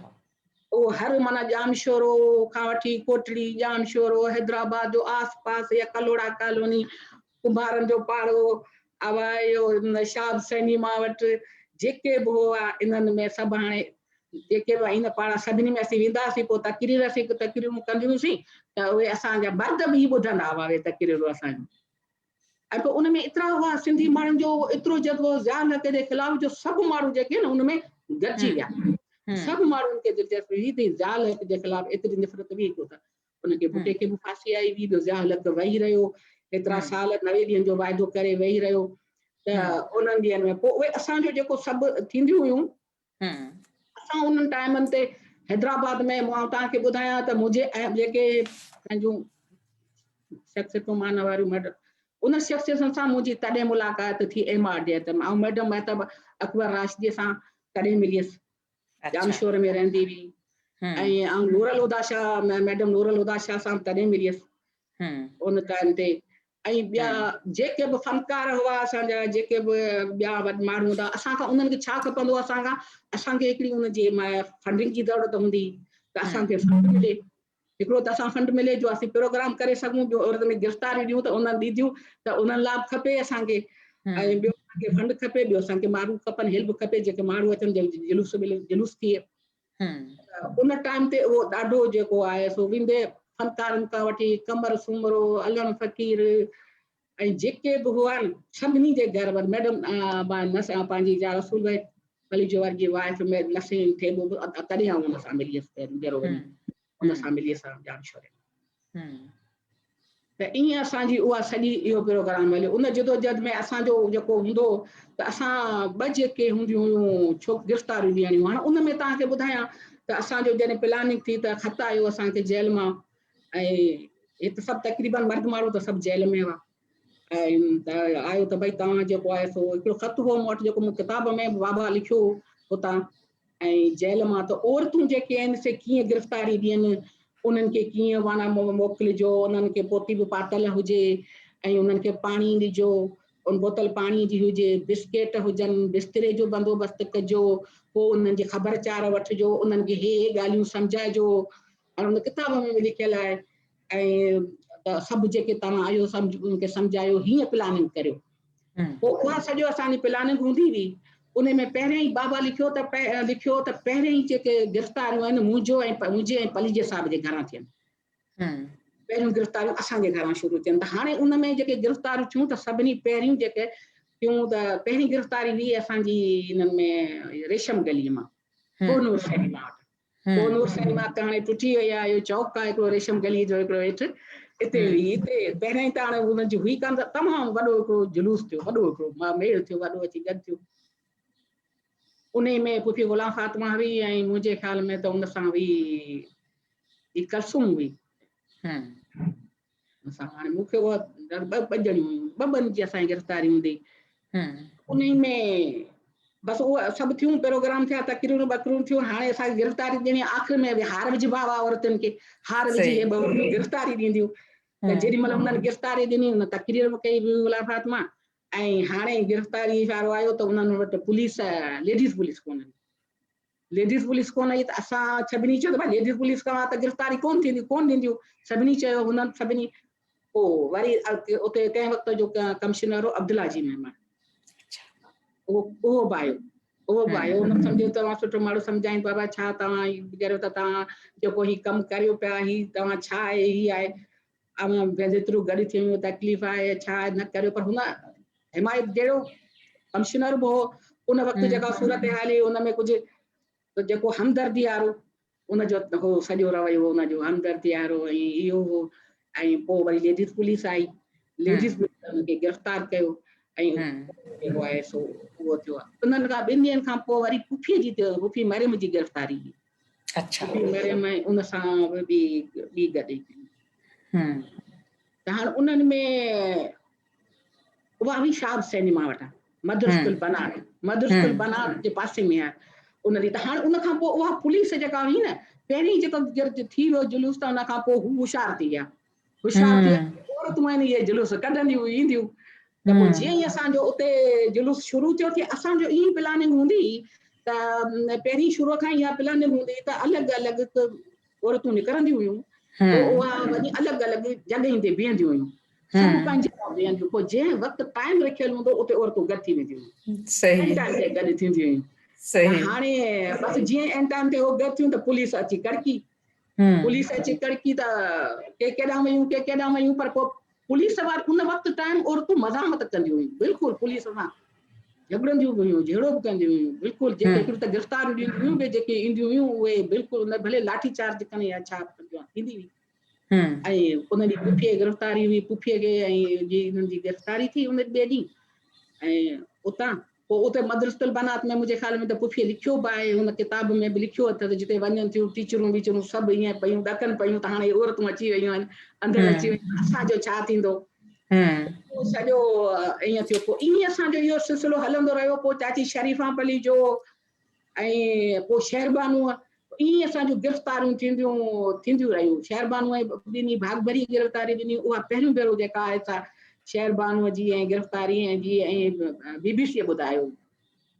اهو هر معنيٰ ڄامشورو کان وٺي ڪوٽڙي، ڄامشورو، حيدرآباد جو آس پاس يا ڪلهوڙا ڪالوني، ڪنڀارن جو پاڙو، اهو شهاب سئنيما وٽ جيڪي به هئا انهن ۾ سڀ هاڻي جيڪي به آهن پاڙا سڀني ۾ اسين ويندا هئاسين پوء تقرير اسين تقريرون ڪنديون هيون سين ته اهي اسان جا مرد به ٻڌندا هئا اهي تقريرون اسان جون. ۽ پوء ان ۾ ايترا هئا سنڌي ماڻهن جو ايترو جذبو ضياء الحق جي خلاف جو سڀ ماڻهو جيڪي آهن ان ۾ گڏجي ويا سڀ ماڻهن کي دلچسپي هئي ته ضياء الحق جي خلاف ايتري نفرت هئي ڪو ته ان کي ڀٽي کي به ڦاسي آئي هئي ٻيو ضياء الحق ويهي رهيو ايترا سال 90 ڏينهن جو واعدو ڪري ويهي رهيو ته انهن ڏينهن ۾ پوء اهي اسان جو جيڪو سڀ ٿينديون هيون اسان انهن ٽائيمن تي حيدرآباد ۾ مان توهان کي ٻڌايان ته منهنجي جيڪي پنهنجون شخصيتون مان واريون ميڊم ان شخصيتن سان منهنجي تڏهن ملاقات ٿي ايم آر ڊي تي آئون ميڊم مهتاب اڪبر راشدي سان تڏهن مليس ڄامشور ۾ رهندي هئي ۽ آئون نور الهديٰ شاهه ميڊم نور الهديٰ شاهه سان تڏهن مليس ان ٽائيم تي ۽ ٻيا جيڪي به فنڪار هئا اسان جا جيڪي به ٻيا ماڻهو هوندا اسان کان انهن کي ڇا کپندو اسان کان اسان کي هڪڙي ان جي فنڊنگ جي ضرورت هوندي ته اسان کي فنڊ ملي هڪڙو ته اسان فنڊ ملي جو اسين پروگرام ڪري سگهون ٻيو عورت ۾ گرفتاريون ڏيون ته انهن ڏينديون ته انهن لاء به کپي اسان کي ۽ ٻيو اسان کي فنڊ کپي ٻيو اسان کي ماڻهو کپن هيلپ کپي جيڪي ماڻهو اچن جلوس ملي جلوس ٿئي ان ٽائيم تي اهو ڏاڍو جيڪو آهي سو ويندي فنڪارن کان وٺي قمر سومرو، علڻ فقير ۽ جيڪي به هئا سڀني جي گهر وٽ ميڊم پنهنجي جا رسول ڀائي پليجو واري جي وائف نسرين ٿيٻو به تڏهن آئون ان سان ملي هيس پهريون ڀيرو وڃي ان سان ملي هيس ڄامشوري ۾. ته ائين اسان جي اها سڄي اهو پروگرام هليو. ان جدوجهد ۾ اسان جو جيڪو هوندو هو ته اسان ٻه جيڪي هونديون هيون ڇو گرفتاريون ڏيڻيون هاڻ ان ۾ توهان کي ٻڌايان ته اسان جو جڏهن پلاننگ ٿي ته خط آيو اسان کي جيل مان ۽ هت سڀ تقريبن مرد ماڻهو ته سڀ جيل ۾ هئا ۽ ته آيو ته ڀئي توهان جيڪو آهي سو هڪڙو خط هو مون وٽ جيڪو مون ڪتاب ۾ بابا لکيو هو اتان ۽ جيل مان ته عورتون جيڪي آهن سي ڪيئن گرفتاري ڏين، انهن کي ڪيئن معنيٰ موڪلجو، انهن کي پوتي به پاتل هجي ۽ انهن کي پاڻي ڏجو، ان بوتل پاڻي جي هجي، بسڪيٽ هجن، بستري جو بندوبست ڪجو، پوء انهن جي خبر چار وٺجو، انهن کي هي هي ڳالهيون سمجهائجو ۽ ان ڪتاب ۾ به لکيل آهي ۽ ته سڀ جيڪي توهان آهيو انهن کي سمجهايو، هيئن پلاننگ ڪريو. پوء اها سڄو اسان جي پلاننگ هوندي هئي. ان ۾ پهريائين بابا لکيو ته لکيو ته پهريائين جيڪي گرفتاريون آهن منهنجو ۽ منهنجي ۽ پليجي صاحب جي گهران ٿين. پهريون گرفتاريون اسان جي گهران شروع ٿين ته هاڻي ان ۾ جيڪي گرفتاريون ٿيون ته سڀني پهريون جيڪي ٿيون ته پهرين گرفتاري هئي اسان جي انهن ۾ ريشم گليء مان ڪوهنور سئنيما وٽ. ڪوهنور سئنيما ته هاڻي ٽٽي وئي آهي، اهو چوڪ آهي هڪڙو ريشم گليء جو هڪڙو هيٺ اتي هئي. اتي پهريائين ته هاڻي انهن جي هئي ڪانه ته تمام وڏو هڪڙو جلوس ٿيو، وڏو هڪڙو ميڙ ٿيو، وڏو اچي گڏ ٿيو. انهي ۾ پڦي غلام فاطمه هئي ۽ منهنجي خيال ۾ ته ان سان هئي هي ڪلثوم هئي. ان سان هاڻي مون کي اها ٻه ٻه ڄڻيون هيون، ٻه ٻن جي اسان جي گرفتاري هوندي. انهي ۾ بس اهو سڀ ٿيون پروگرام ٿيا، تقريرون ٻقريرون ٿيون، هاڻي اسان کي گرفتاري ڏيڻي، آخر ۾ به هار وجهبا هئا عورتن کي، هار وجهي هي ٻه عورتون گرفتاري ڏينديون. ته جيڏي مهل انهن گرفتاري ڏني، ان تقرير به ڪئي بيبي غلام فاطمه ۽ هاڻي گرفتاري اشارو آيو ته انهن وٽ پوليس ليڊيز پوليس ڪونهن. ليڊيز پوليس ڪونه آئي ته اسان سڀني چيو ته ڀاء ليڊيز پوليس کان ته گرفتاري ڪونه ٿيندي، ڪونه ڏينديون، سڀني چيو هنن سڀني. پوء وري اتي ڪنهن وقت جو ڪمشنر هو عبدالله جي ميمڻ، اهو به آيو، اهو به آيو، ان سمجهيو توهان سٺو ماڻهو سمجهائين بابا ڇا توهان ڪريو ٿا، توهان جيڪو هي ڪم ڪريو پيا هي توهان ڇا آهي هي آهي، اوهان جيترو گڏ ٿيون تڪليف آهي ڇا آهي نه ڪريو، پر هن حمايت جهڙو ڪمشنر به هو ان وقت جيڪا صورتحال هئي ان ۾ ڪجهه ته جيڪو همدردي وارو ان جو هو سڄو رويو ان جو همدردي وارو ۽ اهو هو. ۽ پوء وري ليڊيز پوليس آئي، ليڊيز پوليس ان کي گرفتار ڪيو ۽ جيڪو آهي سو اهو ٿيو. انهن کان ٻن ڏينهن کان پوء وري پڦيء جي پڦي مريم جي گرفتاري هئي. پڦي مريم ۽ ان سان به ٻي ٻي گڏ ئي ٿي. ته هاڻ انهن ۾ اها هئي شهاب سئنيما وٽان مدرسة البنات، مدرسة البنات جي پاسي ۾ آهي ان جي. ته هاڻ ان کان پوء اها پوليس جيڪا هئي نه پهرين جيڪو ٿي ويو جلوس ته ان کان پوء هو هوشيار ٿي ويا، هوشيار ٿي ويا، عورتون آهن اهي جلوس ڪڍنديون اينديون. ته پوء جيئن ئي اسان جو اتي جلوس شروع ٿيو ٿي اسان جو ائين پلاننگ هوندي هئي ته پهرين شروع کان اها پلاننگ هوندي هئي ته الڳ الڳ عورتون نڪرنديون هيون پوء اها وڃي الڳ الڳ جڳهين تي بيهنديون هيون، سڀ پنهنجي لاء بيهنديون، پوء جنهن وقت ٽائيم رکيل هوندو اتي عورتون گڏ ٿي وينديون هيون، اينڊ ٽائيم تي گڏ ٿينديون هيون. هاڻي بس جيئن اينڊ ٽائيم تي هو گڏ ٿيون ته پوليس اچي ڪڙڪي، پوليس اچي ڪڙڪي ته ڪي ڪيڏانهن ويون ڪي ڪيڏانهن ويون، پر پوء پوليس واري ان وقت ٽائيم عورتون مزاحمت ڪنديون هيون، بلڪل پوليس سان جهڳڙنديون به هيون، جهيڙو به ڪنديون هيون، بلڪل جيڪي هڪڙيون ته گرفتاريون ڏينديون هيون، ٻي جيڪي اينديون هيون اهي بلڪل نه ڀلي لاٺي چارج ڪن يا ڇا به ڪنديون هيون ٿيندي هئي. ۽ انهن جي پڦيء جي گرفتاري هئي، پڦيء کي ۽ جي انهن جي گرفتاري ٿي ان ٻئي ڏينهن ۽ اتان پوء اتي مدرسة البنات ۾ منهنجي خيال ۾ ته پڦيء لکيو به آهي، هن ڪتاب ۾ به لکيو اٿس، جتي وڃن ٿيون ٽيچرون ويچرون سڀ ائين پيون ڏڪن پيون ته هاڻي اهي عورتون اچي ويون آهن، اندر اچي ويون آهن، اسان جو ڇا ٿيندو؟ پوء سڄو ائين ٿيو. پوء ائين اسان جو اهو سلسلو هلندو رهيو. پوء چاچي شريفان پليجو ۽ پوء شهربانوء، ائين اسان جون گرفتاريون ٿينديون ٿينديون رهيون. شهربانوء ڏني ڀاڳڀري گرفتاري ڏني، اها پهريون ڀيرو جيڪا آهي سا شهربانوء جي ۽ گرفتاري ۽ جي ۽ بي بي سيء ٻڌايو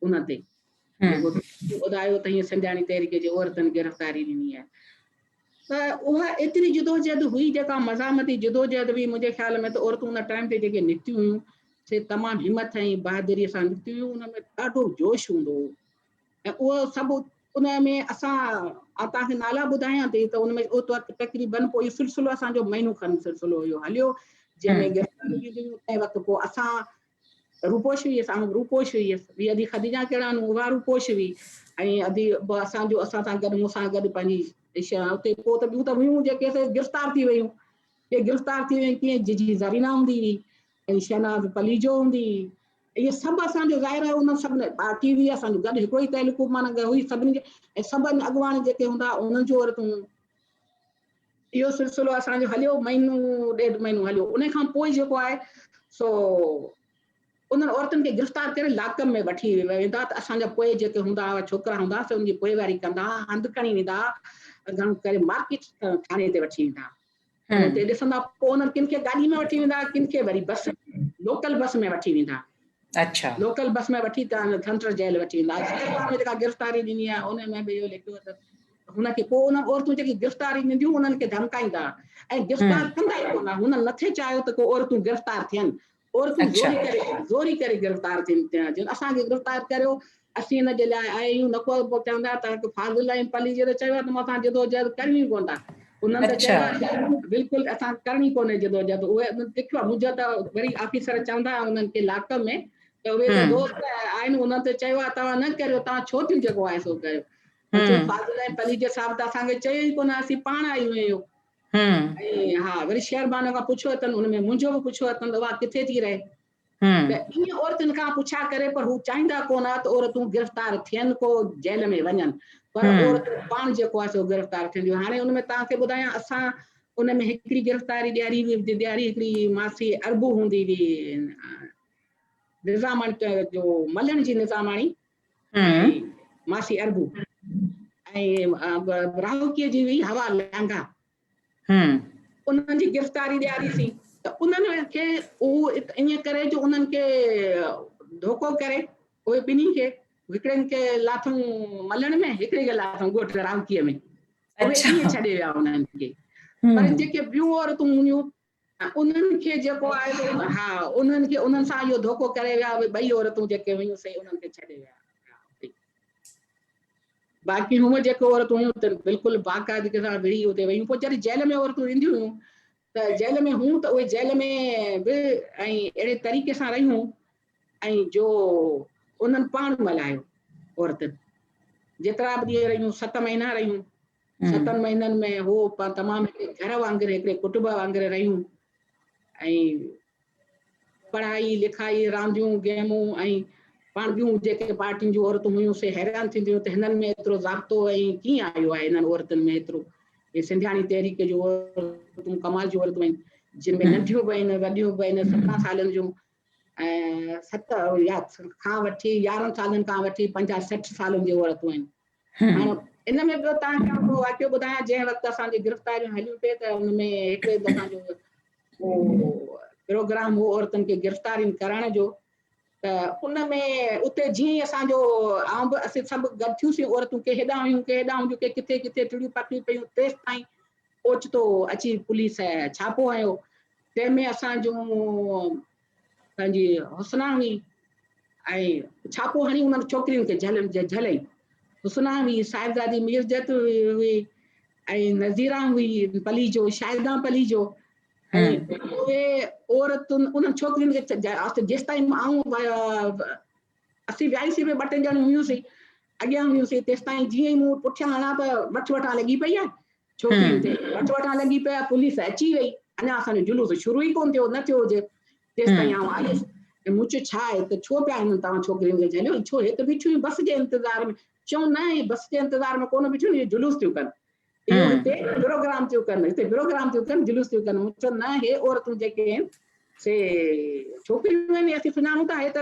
ان تي جيڪو ٻڌايو ته هيئن سنڌياڻي تحريڪ جي عورتن گرفتاري ڏني آهي. ته اها ايتري جدوجهد هئي جيڪا مزاحمتي جدوجهد هئي. منهنجي خيال ۾ ته عورتون ان ٽائيم تي جيڪي نڪتيون هيون سي تمام همٿ ۽ بهادريء سان نڪتيون هيون، ان ۾ ڏاڍو جوش هوندو هو ۽ اهو سڀ ان ۾ اسان آئون توهان کي نالا ٻڌايان ٿي ته ان ۾ اهو تقريبن پوء اهو سلسلو اسان جو مهينو کن سلسلو اهو هليو جنهن ۾ گرفتاريون ٿينديون هيون. تنهن وقت پوء اسان روپوش هئي، آئون روپوش هئي، ٻي ادي خديجه ڪيڙانو اها روپوش هئي ۽ ادي به اسان جو اسان سان گڏ مون سان گڏ پنهنجي اتي پوء ته ٻيون ته هيون جيڪي سي گرفتار ٿي ويون، ڪي گرفتار ٿي ويون، ڪيئن جي زرينا هوندي هئي ۽ شهناز پليجو هوندي هئي، اهي سڀ اسان جو ظاهر آهي انهن سڀني پارٽي هئي اسان جو گڏ هڪڙو ئي تعلقو معنيٰ هئي سڀني جي ۽ سڀن اڳواڻ جيڪي هوندا انهن جون عورتون هيون. اهو سلسلو اسان جو هليو مهينو ڏيڍ مهينو هليو. ان کان پوء جيڪو آهي سو انهن عورتن کي گرفتار ڪري لاڪ ۾ وٺي ويندا ته اسان جا پوء جيڪي هوندا هئا ڇوڪرا هوندا سي ان جي پوئواري ڪندا هئا، هنڌ کڻي ويندا هئا، گهڻو ڪري مارڪيٽ ٿاڻي تي وٺي ويندا هئا. اتي ڏسندا پوء انهن ڪن کي گاڏي ۾ وٺي ويندا ڪن کي وري بس لوڪل بس ۾ وٺي ويندا. لوڪل بس ۾ وٺي سينٽرل جيل وٺي ويندا. سينٽرل ۾ جيڪا گرفتاري ڏني آهي ان ۾ به اهو لکيو اٿس هن کي پوء انهن عورتون جيڪي گرفتاري ڏينديون انهن کي ڌمڪائيندا ۽ گرفتار ڪندا ئي ڪونه. هنن نٿي چاهيو ته ڪو عورتون گرفتار ٿين، عورتون زوري ڪري زوري ڪري گرفتار ٿين ٿيون. اسان کي گرفتار ڪريو، اسين ان جي لاء آيا آهيون. نه ڪو چوندا ته فاضل ۽ پليجي ته چيو آهي ته اسان جدوجهد ڪرڻي ڪونه ٿا. انهن ته چيو آهي بلڪل اسان ڪرڻي ڪونهي جدوجهد. اهي لکيو آهي منهنجو ته وري آفيسر چوندا انهن کي لاڪ ۾ ته اهي ته دوست آهن انهن ته چيو آهي توهان نه ڪريو توهان ڇو ٿيون جيڪو آهي سو ڪريو. چيو فاضل ۽ پليجي صاحب ته اسان کي چيو ئي ڪونه اسين پاڻ آيون آهيون. ۽ ها وري شهربانو کان پڇيو اٿن ان ۾ منهنجو به پڇيو اٿن ته اها ڪٿي ٿي رهي. ته ائين عورتن کان پڇا ڪري پر هو چاهيندا ڪونه ها ته عورتون گرفتار ٿين ڪو جيل ۾ وڃن پر عورتون پاڻ جيڪو آهي سو گرفتار ٿينديون هاڻي ان ۾ توهان کي ٻڌايان اسان ان ۾ هڪڙي گرفتاري ڏياري هئي ڏياري هڪڙي ماسي اربو هوندي هئي نظاماڻي جو ملهڻ جي نظاماڻي ماسي اربو ۽ راهوڪيء جي هئي هوا لانگا انهن جي گرفتاري ڏياريسين ته انهن کي اهو ائين ڪري جو انهن کي ڌوڪو ڪري اهي ٻنهي کي هڪڙن کي لاٿون ملڻ ۾ هڪڙي کي لاٿون ڳوٺ راوڪيء ۾ اهي ائين ڇڏي ويا انهن کي پر جيڪي ٻيون عورتون هيون انهن کي جيڪو آهي ها انهن کي انهن سان اهو ڌوڪو ڪري ويا اهي ٻئي عورتون جيڪي هيون سي انهن کي ڇڏي ويا باقي هونء جيڪي عورتون هيون تن بلڪل باقاعدگي سان وڙهي اتي ويون. پوء جڏهن جيل ۾ عورتون اينديون هيون ته جيل ۾ هيون ته اهي جيل ۾ به ۽ اهڙي طريقي سان رهيون ۽ جو انهن پاڻ ملهايو عورتن جيترا به ڏينهن رهيون ست مهينا رهيون ستن مهينن ۾ هو تمام هڪڙي گهر وانگر هڪڙي ڪٽنب وانگر رهيون ۽ پڙهائي لکائي، رانديون، گيمون ۽ پاڻ ٻيون جيڪي پارٽين جون عورتون هيون سي حيران ٿينديون هيون ته هنن ۾ ايترو ضابطو ۽ ڪيئن آيو آهي هنن عورتن ۾ ايترو هي سنڌياڻي تحريڪ جون عورتون ڪمال جون عورتون آهن جن ۾ ننڍيون به آهن وڏيون به آهن 17 سالن جون ۽ ست يا کان وٺي 11 سالن کان وٺي 50 60 سالن جون عورتون آهن هاڻ ان ۾ ٻيو توهان کي هڪڙو واقعو ٻڌايان جنهن وقت اسان جي گرفتاريون هليون پئي ته ان ۾ هڪڙي اسان جو پروگرام هو عورتن کي گرفتارين ڪرڻ جو ته ان ۾ اتي جيئن ئي اسان جو آئون به اسين سڀ گڏ ٿيوسين عورتون ڪي هيڏانهن هيون ڪي هيڏانهن هيون ڪي ڪٿي ڪٿي ٽڙيون پکڙيون پيون تيستائين اوچتو اچي پوليس ڇاپو هنيو تنهن ۾ اسان جون پنهنجي حسنا هئي ۽ ڇاپو هڻي انهن ڇوڪرين کي جهل جهلئي. حسنا هئي، صاحبزادي ميرجت هئي ۽ نذيران هئي پليجو، شاهدان پليجو ۽ اهي عورتن انهن ڇوڪرين کي جيستائين آئون اسين ويائيسين به ٻه ٽي ڄڻيون هيونسين اڳيان هيونسين تيستائين جيئن ئي مون پٺيان هڻان ته وٺ وٺان لڳي پئي آهي ڇوڪرين تي وٺ وٺان لڳي پئي آهي پوليس اچي وئي اڃا اسان جو جلوس شروع ئي ڪونه ٿيو نه ٿيو هجي تيستائين آئون آيس ۽ مون چيو ڇا آهي ته ڇو پيا هنن توهان ڇوڪرين کي جهليو ڇو هي ته بيٺيون هيون بس جي انتظار ۾ چيون نه هي بس جي انتظار ۾ ڪونه بيٺيون هي جلوس ٿيون ڪن اهو هتي پروگرام ٿيون ڪن هتي پروگرام ٿيون ڪن جلوس ٿيون ڪن مون چيو نه هي عورتون جيڪي آهن سي ڇوڪريون آهن اسين سڃاڻون ٿا هي ته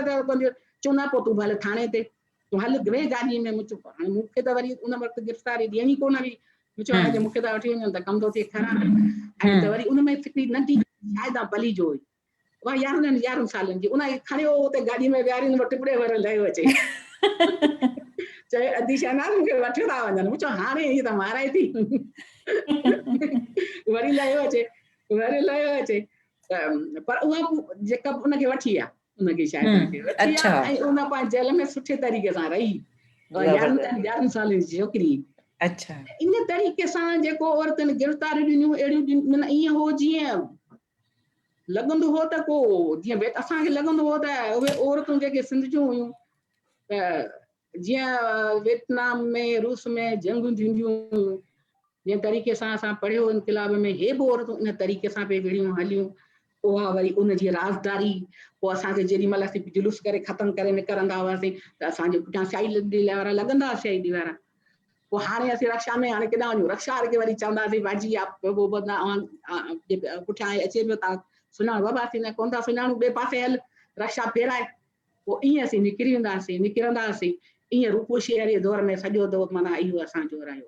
چون نه پوء تون ڀل ٿاڻي تي تون هل ويهه گاڏيء ۾ مون چيو هاڻي مون کي ته وري ان وقت گرفتاري ڏيڻي ڪونه هئي مون چيو هاڻي جي مون کي ٿا وٺي وڃن ته ڪم ٿو ٿئي خراب ۽ ته وري ان ۾ هڪڙي ننڍي شاهده پليجو هئي اها 11 سالن جي ان کي کڻيو اتي گاڏي ۾ ويهارين وٽ ٽپڙي ور لهيو اچي چيو ادي شهناز مون کي وٺيو ٿا وڃن مون چيو هاڻي هي ته مارائي ٿي وري لهيو اچي وري لهيو اچي پر اها جيڪا ان کي وٺي آ ان کي شايد کي وٺي آ ۽ ان پنهنجي جيل ۾ سٺي طريقي سان رهي 11 سالن جي ڇوڪري اڇا ان طريقي سان جيڪو عورتن گرفتاريون ڏنيون اهڙيون ڏنيون ائين هو جيئن لڳندو هو ته ڪو جيئن اسان کي لڳندو هو ته اهي عورتون جيڪي سنڌ جون هيون ته جيئن ويٽنام ۾ روس ۾ جنگون ٿينديون هيون جنهن طريقي سان اسان پڙهيو انقلاب ۾ هي به عورتون ان طريقي سان پئي وڙهيون هليون اها وري ان جي رازداري پوء اسان کي جيڏي مهل اسين جلوس ڪري ختم ڪري نڪرندا هئاسين ته اسان جي پٺيان سي I D وارا لڳندا هئا سي I D وارا پوء هاڻي اسين رڪشا ۾ هاڻي ڪيڏانهن وڃون رڪشا واري کي وري چونداسين باجي آپ اوهان پٺيان اچي پيو تان سڃاڻو بابا اسين نه ڪونه ٿا سڃاڻون ٻئي پاسي هل رڪشا ڦيرائي پوء ائين اسين نڪري ويندا هئاسين، نڪرندا هئاسين، ائين روپوشيء واري دور ۾ سڄو دور معنيٰ اهو اسان جو رهيو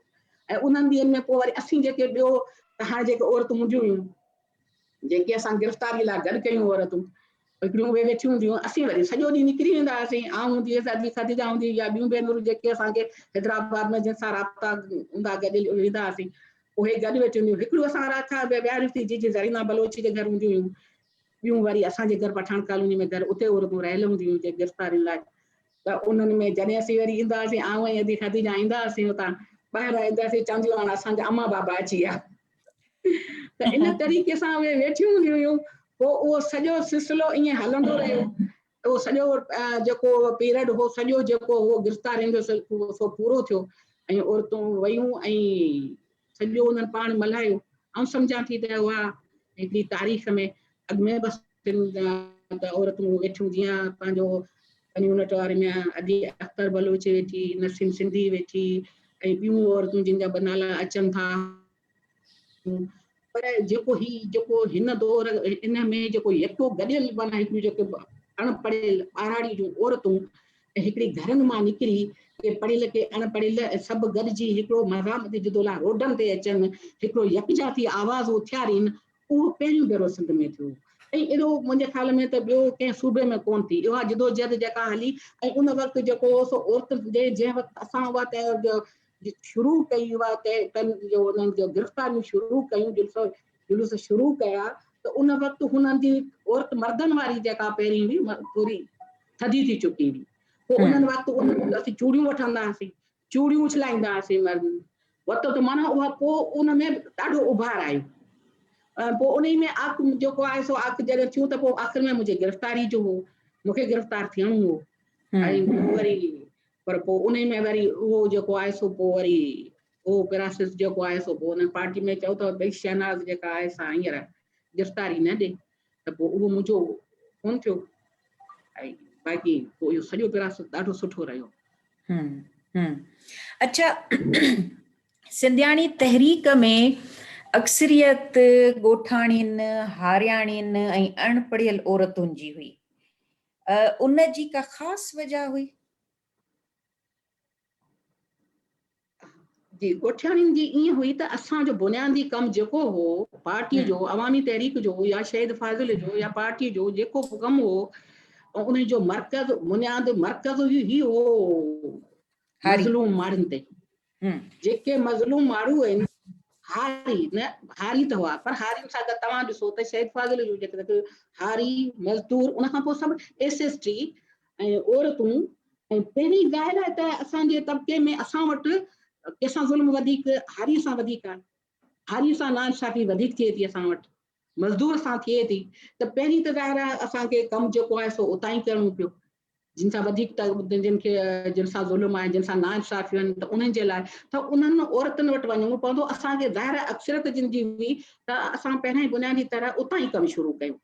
۽ انهن ڏينهن ۾ پوء وري اسين جيڪي ٻيو ته هاڻي جيڪي عورتون هونديون هيون، جيڪي اسان گرفتاريء لاء گڏ ڪيون عورتون، هڪڙيون اهي ويٺيون هونديون هيون، اسين وري سڄو ڏينهن نڪري ويندا هئاسين، آئون هوندي هيس، ادي خديجه هوندي هئي يا ٻيون ڀينرون جيڪي اسان کي حيدرآباد ۾ جن سان رابطا هوندا گڏ ويندا هئاسين، اهي گڏ ويٺيون هونديون هيون، هڪڙيون اسان رات کان ويهاريون جي جي زرينا بلوچ جي گهر هونديون هيون، ٻيون وري اسان جي گهر پٺاڻ ڪالوني ۾ گهر اتي عورتون رهيل هونديون هيون جي گرفتارين لاء ته انهن ۾ جڏهن اسين وري ايندا هئاسين آئون ۽ ادي خديجه ايندا هئاسين اتان ٻاهران ايندا هئاسين چونديون هاڻ اسان جا امان بابا اچي ويا ته ان طريقي سان اهي ويٺيون هونديون هيون پوء اهو سڄو سلسلو ائين هلندو رهيو. اهو سڄو جيڪو پيريڊ هو سڄو جيڪو هو گرفتارين جو سو پورو ٿيو ۽ عورتون ويون ۽ سڄو انهن پاڻ ملهايو. آئون سمجهان ٿي ته اها هڪڙي تاريخ ۾ اڳ ۾ به ته عورتون ويٺيون جيئن پنهنجو ون يونٽ واري ۾ ادي اختر بلوچ ويٺي، نسيم سنڌي ويٺي ۽ ٻيون عورتون جن جا به نالا اچن ٿا پر جيڪو هي جيڪو هن دور ان ۾ جيڪو يڪو گڏيل معنيٰ هڪڙيون جيڪي اڻ پڙهيل ٻهراڙي جون عورتون هڪڙي گهرن مان نڪري ڪي پڙهيل ڪي اڻ پڙهيل سڀ گڏجي هڪڙو مزاحمتي جدولا روڊن تي اچن هڪڙو يڪجا ٿي آواز اٿيارين اهو پهريون ڀيرو سنڌ ۾ ٿيو ۽ اهڙو منهنجي خيال ۾ ته ٻيو ڪنهن صوبي ۾ ڪونه ٿي اها جدوجهد جيڪا هلي ۽ ان وقت جيڪو هو سو عورتن جي جنهن وقت اسان اها شروع ڪئي اها جو انهن جو گرفتاريون شروع ڪيون جلسو جلوس شروع ڪيا ته ان وقت هنن جي عورت مردن واري جيڪا پهرين هئي پوري ٿڌي ٿي چڪي هئي پوء انهن وقت انهن اسين چوڙيون وٺندا هئاسين چوڙيون اڇلائيندا هئاسين مرد ورتو ته معنيٰ اها پوء ان ۾ ڏاڍو اڀار آيو پوء انهي ۾ آخ جيڪو آهي سو آخ جڏهن ٿيون ته پوء آخر ۾ منهنجي گرفتاري جو هو مونکي گرفتار ٿيڻو هو ۽ وري پر پوء انهي ۾ وري اهو جيڪو آهي سو پوء وري اهو پراسيس جيڪو آهي سو پوء انهن پارٽي ۾ چيو ته ڀئي شهناز جيڪا آهي سا هينئر گرفتاري نه ڏي ته پوء اهو منهنجو ڪونه ٿيو ۽ باقي پوء اهو سڄو پراسيس ڏاڍو سٺو رهيو. اڇا سنڌياڻي تحريڪ ۾ اڪثريت ڳوٺاڻين، هارياڻين ۽ اڻ پڙهيل عورتن جي هئي. ان جي ڪا خاص وجه هئي؟ جي ڳوٺياڻين جي ائين هئي ته اسان جو بنيادي ڪم جيڪو هو پارٽي جو عوامي تحريڪ جو يا شهيد فاضل جو يا پارٽي جو جيڪو به ڪم هو ان جو مرڪز بنياد مرڪز هي هو مظلوم ماڻهن تي جيڪي مظلوم ماڻهو آهن هاري نه هاري ته هئا پر هارين سان گڏ توهان ڏسو ته شهيد فاضل جو جيڪي هاري مزدور ان کان پوء سڀ ايس ايس ٽي ۽ عورتون ۽ پهرين ظاهر آهي ته اسان جي طبقي ۾ اسان وٽ ڪنهن سان ظلم وڌيڪ هاري سان وڌيڪ آهي هاري سان ناانصافي وڌيڪ ٿئي ٿي اسان وٽ مزدور سان ٿئي ٿي ته پهرين ته ظاهر آهي اسان کي ڪم جيڪو آهي سو اتان ئي ڪرڻو پيو جن سان وڌيڪ جن کي جن سان ظلم آهي جن سان ناانصافيون آهن ته انهن جي لاء ته انهن عورتن وٽ وڃڻو پوندو اسان کي ظاهر آهي اڪثريت جن جي هئي ته اسان پهريان بنيادي طرح اتان ئي ڪم شروع ڪيو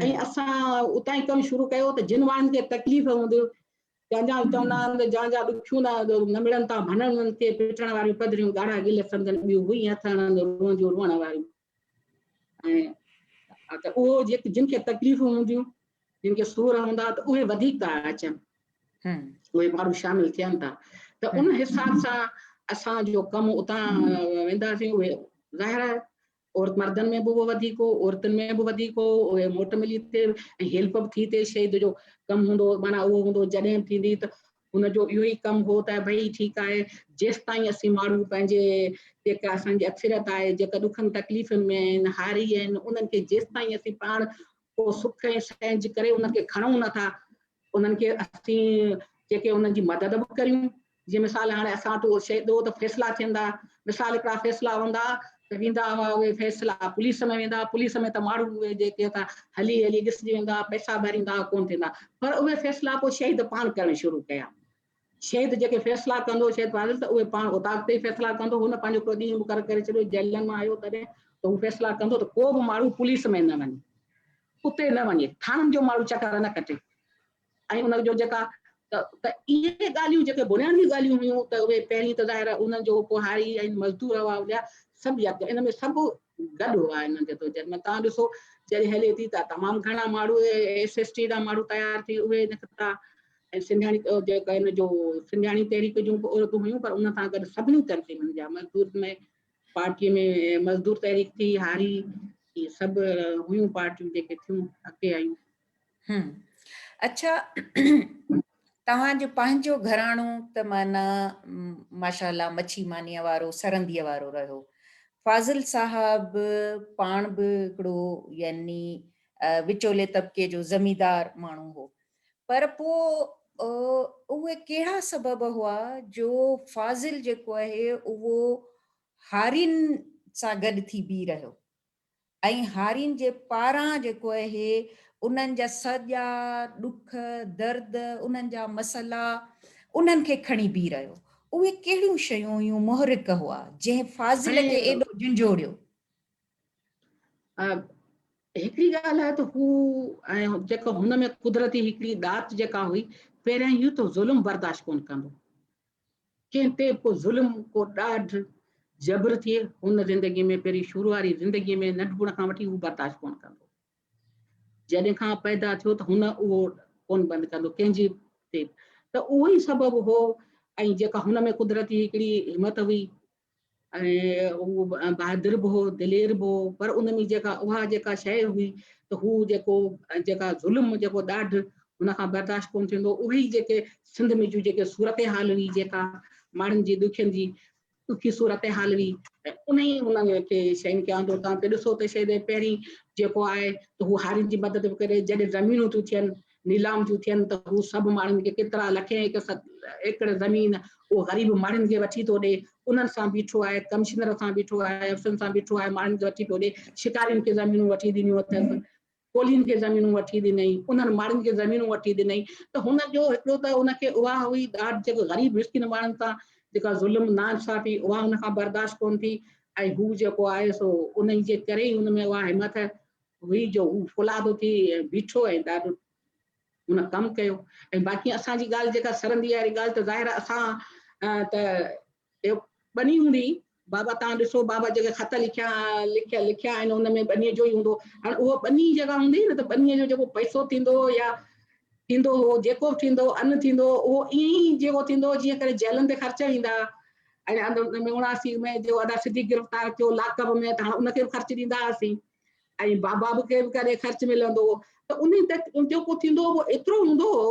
۽ اسان اتان ئي ڪم شروع ڪيو ته جن ماڻهن کي تڪليف هوندي جان جا چوندا آهن ته جان جا ڏکيون نه مڙن تان ڀنڻ انهن کي پٽڻ واريون پڌريون ڳاڙها گل سندن ٻيون هئي هٿ هڻندي روئنديون روئڻ واريون ۽ ته اهو جيڪي جن کي تڪليفون هونديون جن کي سور هوندا ته اهي وڌيڪ ٿا اچن اهي ماڻهو شامل ٿين ٿا ته ان حساب سان اسان جو ڪم اتان وينداسين اهي ظاهر آهي عورت مردن ۾ به اهو وڌيڪ هو عورتن ۾ به وڌيڪ هو اهي موٽ ملي ٿئي ۽ هيلپ به ٿي ٿئي شهيد جو ڪم هوندو معنيٰ اهو هوندو جڏهن به ٿيندي ته هن جو اهو ئي ڪم هو ته ڀئي ٺيڪ آهي جيستائين اسين ماڻهو پنهنجي جيڪا اسان جي اڪثريت آهي جيڪا ڏکن تڪليفن ۾ آهن هاري آهن انهن کي جيستائين اسين پاڻ ڪو سک ۽ سهنج ڪري انهن کي کڻون نٿا انهن کي اسين جيڪي انهن جي مدد به ڪريون جيئن مثال هاڻي اسان وٽ اهو شيء ڏو ته فيصلا ٿين ٿا مثال هڪڙا فيصلا هوندا ته ويندا هئا اهي فيصلا پوليس ۾ ويندا پوليس ۾ ته ماڻهو اهي جيڪي ٿا هلي هلي ڏسجي ويندا پئسا ڀريندا ڪونه ٿيندا پر اهي فيصلا پوء شهيد پاڻ ڪرڻ شروع ڪيا شهيد جيڪي فيصلا ڪندو شهيد فاضل ته اهي پاڻ اوطاق تي ئي فيصلا ڪندو هن پنهنجو هڪڙو ڏينهن مقرر ڪري ڇڏيو جيلن مان آيو تڏهن ته هو فيصلا ڪندو ته ڪو به ماڻهو پوليس ۾ نه وڃي اتي نه وڃي ٿاڻن جو ماڻهو چڪر نه ڪٽي ۽ ان جو جيڪا ته ته اهي ڳالهيون جيڪي بنيادي ڳالهيون هيون ته اهي پهرين ته ظاهر آهي انهن جو پوء هاري ۽ مزدور هئا هجا سڀ يڪ ان ۾ سڀ گڏ هئا انهن جدوجهد ۾ تان ڏسو جڏهن هلي ٿي ته تمام گهڻا ماڻهو ايس ايس ٽي جا ماڻهو تيار ٿي اهي نڪتا ۽ سنڌياڻي جيڪا ان جو سنڌياڻي تحريڪ جون به عورتون هيون پر ان سان گڏ سڀني تنظيمن جا مزدور ۾ پارٽي ۾ مزدور تحريڪ ٿي هاري سڀ هيون پارٽيون جيڪي ٿيون اڳتي آيون هم اڇا توهان جو پنهنجو گهراڻو ته معنيٰ ماشاء الله مڇي مانيء وارو سرنديء وارو رهيو فاضل صاحب پاڻ به هڪڙو يعني وچولي طبقي جو زميندار ماڻهو هو پر پوء اهي ڪهڙا سبب هئا جو فاضل جيڪو آهي اهو هارين سان گڏ ٿي بيهي رهيو ۽ هارين جي پاران جيڪو اهي انهن جا سڄا ڏک، درد، انهن جا مسئلا انهن کي کڻي بيهي رهيو. اهي ڪهڙيون شيون هيون، محرڪ هئا، جنهن فاضل کي ايڏو جهنجهوڙيو؟ هڪڙي ڳالهه آهي ته هو ۽ جيڪو هن ۾ قدرتي هڪڙي ڏات جيڪا هئي، پهريائين اهو ته ظلم برداشت ڪونه ڪندو. ڪنهن تي به ڪو ظلم، ڪو ڏاڍ، جبر ٿئي، هن زندگيء ۾ پهرين شروع واري زندگيء ۾ ننڍپڻ کان وٺي هو برداشت ڪونه ڪندو. جڏهن کان پيدا ٿيو ته هن اهو ڪونه بند ڪندو ڪنهن جي تي ته اهو ئي سبب هو ۽ جيڪا هن ۾ قدرتي هڪڙي همت هئي ۽ هو بهادر به هو، دلير به هو، پر ان ۾ جيڪا اها جيڪا شيء هئي ته هو جيڪو جيڪا ظلم جيڪو ڏاڍ هن کان برداشت ڪونه ٿيندو، اهي ئي جيڪي سنڌ ۾ جون جيڪي صورتحال هئي جيڪا ماڻهن جي ڏکين جي ڏکي صورتحال هئي ۽ انهي انهن کي شين کي آندو. توهان کي ڏسو ته شيء پهرين جيڪو آهي ته هو هارين جي مدد به ڪري، جڏهن زمينون ٿيون ٿين نيلام ٿيون ٿين ته هو سڀ ماڻهن کي ڪيترا لکين ايڪڙ زمين اهو غريب ماڻهن کي وٺي ٿو ڏي، انهن سان بيٺو آهي، ڪمشنر سان بيٺو آهي، افسرن سان بيٺو آهي، ماڻهن کي وٺي پيو ڏي، شڪارين کي زمينون وٺي ڏنيون اٿس، ڪولهين کي زمينون وٺي ڏنائين، انهن ماڻهن کي زمينون وٺي ڏنائين ته هن جو هڪڙو ته هن کي اها هئي ڏاڍ جيڪو غريب مسڪين ماڻهن سان جيڪا ظلم ناانصافي اها هن کان برداشت ڪونه ٿي ۽ هو جيڪو آهي سو انهي جي ڪري ئي هن ۾ اها همٿ هئي جو هو فولادو ٿي بيٺو ۽ ڏاڍو هن ڪم ڪيو ۽ باقي اسان جي ڳالهه جيڪا سرندي واري ڳالهه ته ظاهر آهي اسان ته اهو ٻني هوندي بابا تان ڏسو بابا جيڪي خط لکيا لکيا لکيا آهن ان ۾ ٻني جو ئي هوندو هاڻي اهو ٻني جيڪا هوندي نه ته ٻني جو جيڪو پئسو ٿيندو يا ٿيندو هو جيڪو به ٿيندو ان ٿيندو اهو ائين ئي جيڪو ٿيندو جيئن ڪري جيلن تي خرچ ايندا ۽ ۾ 79 ۾ جو ادا صديق گرفتار ٿيو لاڪب ۾ ته هاڻي ان کي به خرچ ڏيندا هئاسين ۽ بابا به کي به ڪڏهن خرچ ملندو هو ته انهي تڪ جيڪو ٿيندو هو ايترو هوندو هو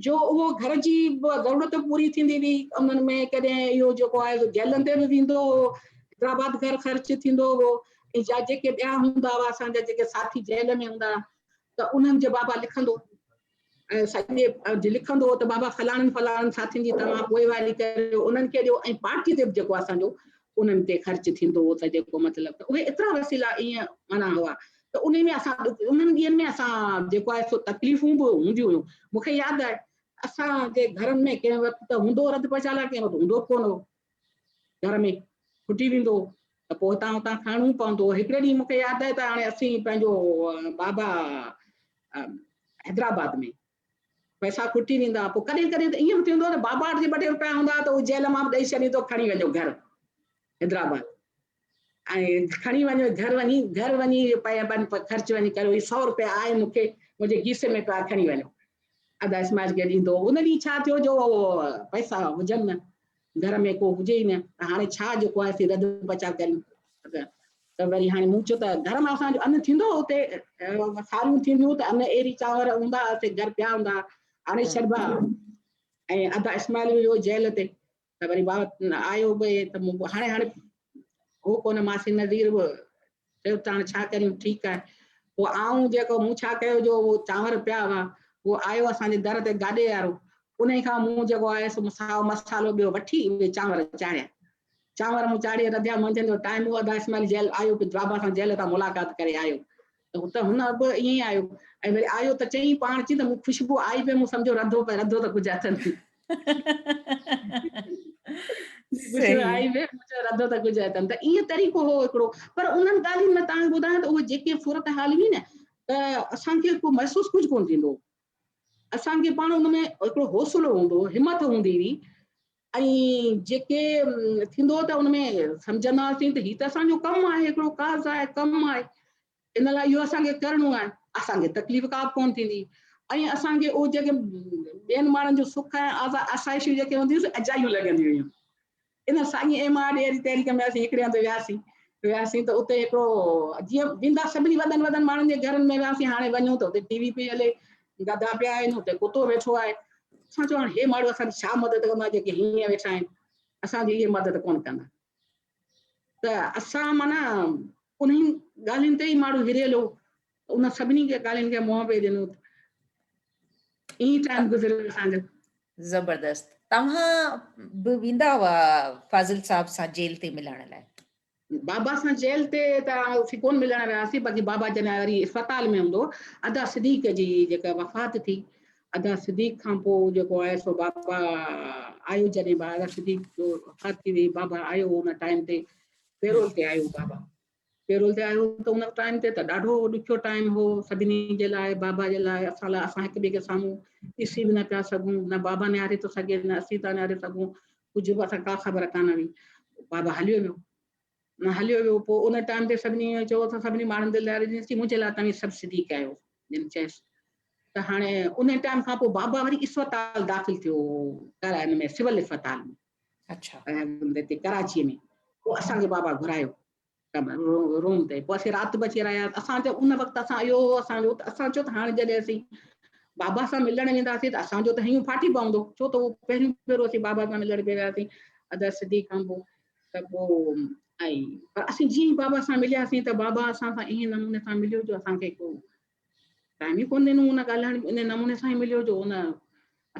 جو اهو گهر جي به ضرورت پوري ٿيندي هئي انهن ۾ ڪڏهن اهو جيڪو آهي جيلن تي به ويندو هو حيدرآباد گهر خرچ ٿيندو هو ۽ جا جيڪي ٻيا هوندا هئا اسان جا جيڪي ساٿي جيل ۾ هوندا ته انهن جي بابا لکندو ۽ سڄي لکندو هو ته بابا فلاڻن فلاڻن ساٿين جي توهان پوئواري ڪريو انهن کي ڏيو ۽ پارٽي تي به جيڪو اسان جو انهن تي خرچ ٿيندو هو ته جيڪو مطلب ته اهي ايترا وسيلا ائين معنيٰ هئا ته انهي ۾ اسان انهن ڏينهن ۾ اسان جيڪو آهي سو تڪليفون به هونديون هيون مون کي ياد آهي اسان جي گهرن ۾ ڪنهن وقت ته هوندو هو رڌ پچاء لاء ڪنهن وقت هوندو به ڪونه هو گهر ۾ کٽي ويندو هو ته پوء هتان هتان کڻڻو پوندو هو. هڪڙي ڏينهن مون کي ياد آهي ته هاڻي اسين پنهنجو بابا حيدرآباد ۾ پئسا کٽي ويندا پوء ڪڏهن ڪڏهن ته ائين به ٿيندو هو ته بابا وٽ جي ٻه ٽي روپيا هوندا ته هو جيل مان به ڏئي ڇڏيندو کڻي وڃو گهر حيدرآباد ۽ کڻي وڃو گهر وڃي گهر وڃي خرچ وڃي ڪريو هي سو روپيا آهي مون کي منهنجي گيسي ۾ پيا کڻي وڃو ادا اسماعيل کي ڏيندو هو. ان ڏينهن ڇا ٿيو جو پئسا هجن نه، گهر ۾ ڪو هجي ئي نه ته هاڻي ڇا جيڪو آهي سي رڌ پچاء ڪريون ته وري هاڻي مون چيو ته گهر مان اسان جو ان ٿيندو هو اتي ساريون ٿينديون ته ان ايري چانور هوندا سي گهر پيا هوندا هاڻي ڇڏبا ۽ ادا اسماعيل به ويو جيل تي ته وري بابا آيو به ته مون هاڻي هاڻي هو ڪونه ماسي نذير به چيو ته هاڻي ڇا ڪريون ٺيڪ آهي پوء آئون جيڪو مون ڇا ڪيو جو اهو چانور پيا هئا اهو آيو اسان جي در تي گاڏي وارو انهي کان مون جيڪو آهي سو سائو مصالحو ٻيو وٺي اهي چانور چاڙهيا چانور مون چاڙهي رڌيا منجهند جو ٽائيم هو ادا اسماعيل جيل آيو پي بابا سان جيل تان ملاقات ڪري آيو ته هت هن به ائين ئي آيو ۽ وري آيو ته چئين پاڻ چي ته مون خوشبو آئي پئي مون سمجهيو رڌو پئي رڌو ته ڪجهه اٿن خوشبو آئي پئي مون چيو رڌو ته ڪجهه اٿن ته ائين طريقو هو هڪڙو پر انهن ڳالهين ۾ تان ٻڌايان ته اهي جيڪي صورت حال هئي نه ته اسان کي ڪو محسوس ڪجهه ڪونه ٿيندو اسان کي پاڻ ان ۾ هڪڙو حوصلو هوندو هو همت هوندي هئي ۽ جيڪي ٿيندو هو ته ان ۾ سمجهندا هئاسين ته هي ته اسان جو ڪم آهي هڪڙو ڪاز آهي ڪم آهي ان لاء اهو اسان کي ڪرڻو آهي، اسان کي تڪليف ڪا به ڪونه ٿيندي ۽ اسان کي اهو جيڪي ٻين ماڻهن جو سک ۽ آسائشون جيڪي هونديون سي اجايون لڳنديون هيون. ان ساڳي ايم آر ڊي واري تحريڪ ۾ اسين هڪڙي هنڌ وياسين وياسين ته اتي هڪڙو جيئن ويندا سڀني وڏن وڏن ماڻهن جي گهرن ۾ وياسين هاڻي وڃون ته اتي ٽي وي پئي هلي گدا پيا آهن اتي ڪتو ويٺو آهي اسان چيو هاڻي هي ماڻهو اسان جي ڇا مدد ڪندا جيڪي هيئن ويٺا آهن اسان جي اهي مدد ڪونه ڪندا ته اسان معنيٰ انهن ڳالهين تي ئي ماڻهو هريل هو ان سڀني کي ڳالهين کي منهن پئي ڏنو ائين ٽائيم گذريو اسان جو. زبردست توهان به ويندا هئا فاضل صاحب سان جيل تي ملڻ لاء؟ بابا سان جيل تي ته اسين ڪونه ملڻ وياسين باقي بابا جڏهن وري اسپتال ۾ هوندو ادا صديق جي جيڪا وفات ٿي ادا صديق کان پوء جيڪو آهي سو بابا آيو جڏهن ادا صديق جو وفات ٿي وئي بابا آيو ان ٽائيم تي پيرول تي آيو بابا پيرول تي آيو ته ان ٽائيم تي ته ڏاڍو ڏکيو ٽائيم هو سڀني جي لاء بابا جي لاء اسان لاء اسان هڪ ٻئي کي سامهون ڏسي به نه پيا سگهون نه بابا نهاري ٿو سگهي نه اسين ٿا نهاري سگهون ڪجهه به اسان ڪا خبر ڪانه هئي بابا هليو ويو هليو ويو پوء ان ٽائيم تي سڀني چيو ته سڀني ماڻهن دل ڏياري ڏني منهنجي لاء توهين سڀ صديق آهيو جن چيس ته هاڻي ان ٽائيم کان پوء بابا وري اسپتال داخل ٿيو هن ۾ سول اسپتال ۾ اڇا هتي ڪراچي ۾ پوء اسان کي بابا گهرايو روم تي پوء اسين رات به اچي رهيا اسان چيو ان وقت اسان اهو هو اسان جو ته اسان چيو ته هاڻي جڏهن اسين بابا سان ملڻ وينداسين ته اسان جو ته هيون ڦاٽي پوندو ڇو ته اهو پهريون ڀيرو اسين بابا سان ملڻ پئي وياسين ادا صديق کان پوء ته پوء ۽ پر اسين جيئن ئي بابا سان ملياسين ته بابا اسان سان ائين نموني سان مليو جو اسان کي ڪو ٽائيم ئي ڪونه ڏنو ان ڳالهائڻ ان نموني سان ئي مليو جو ان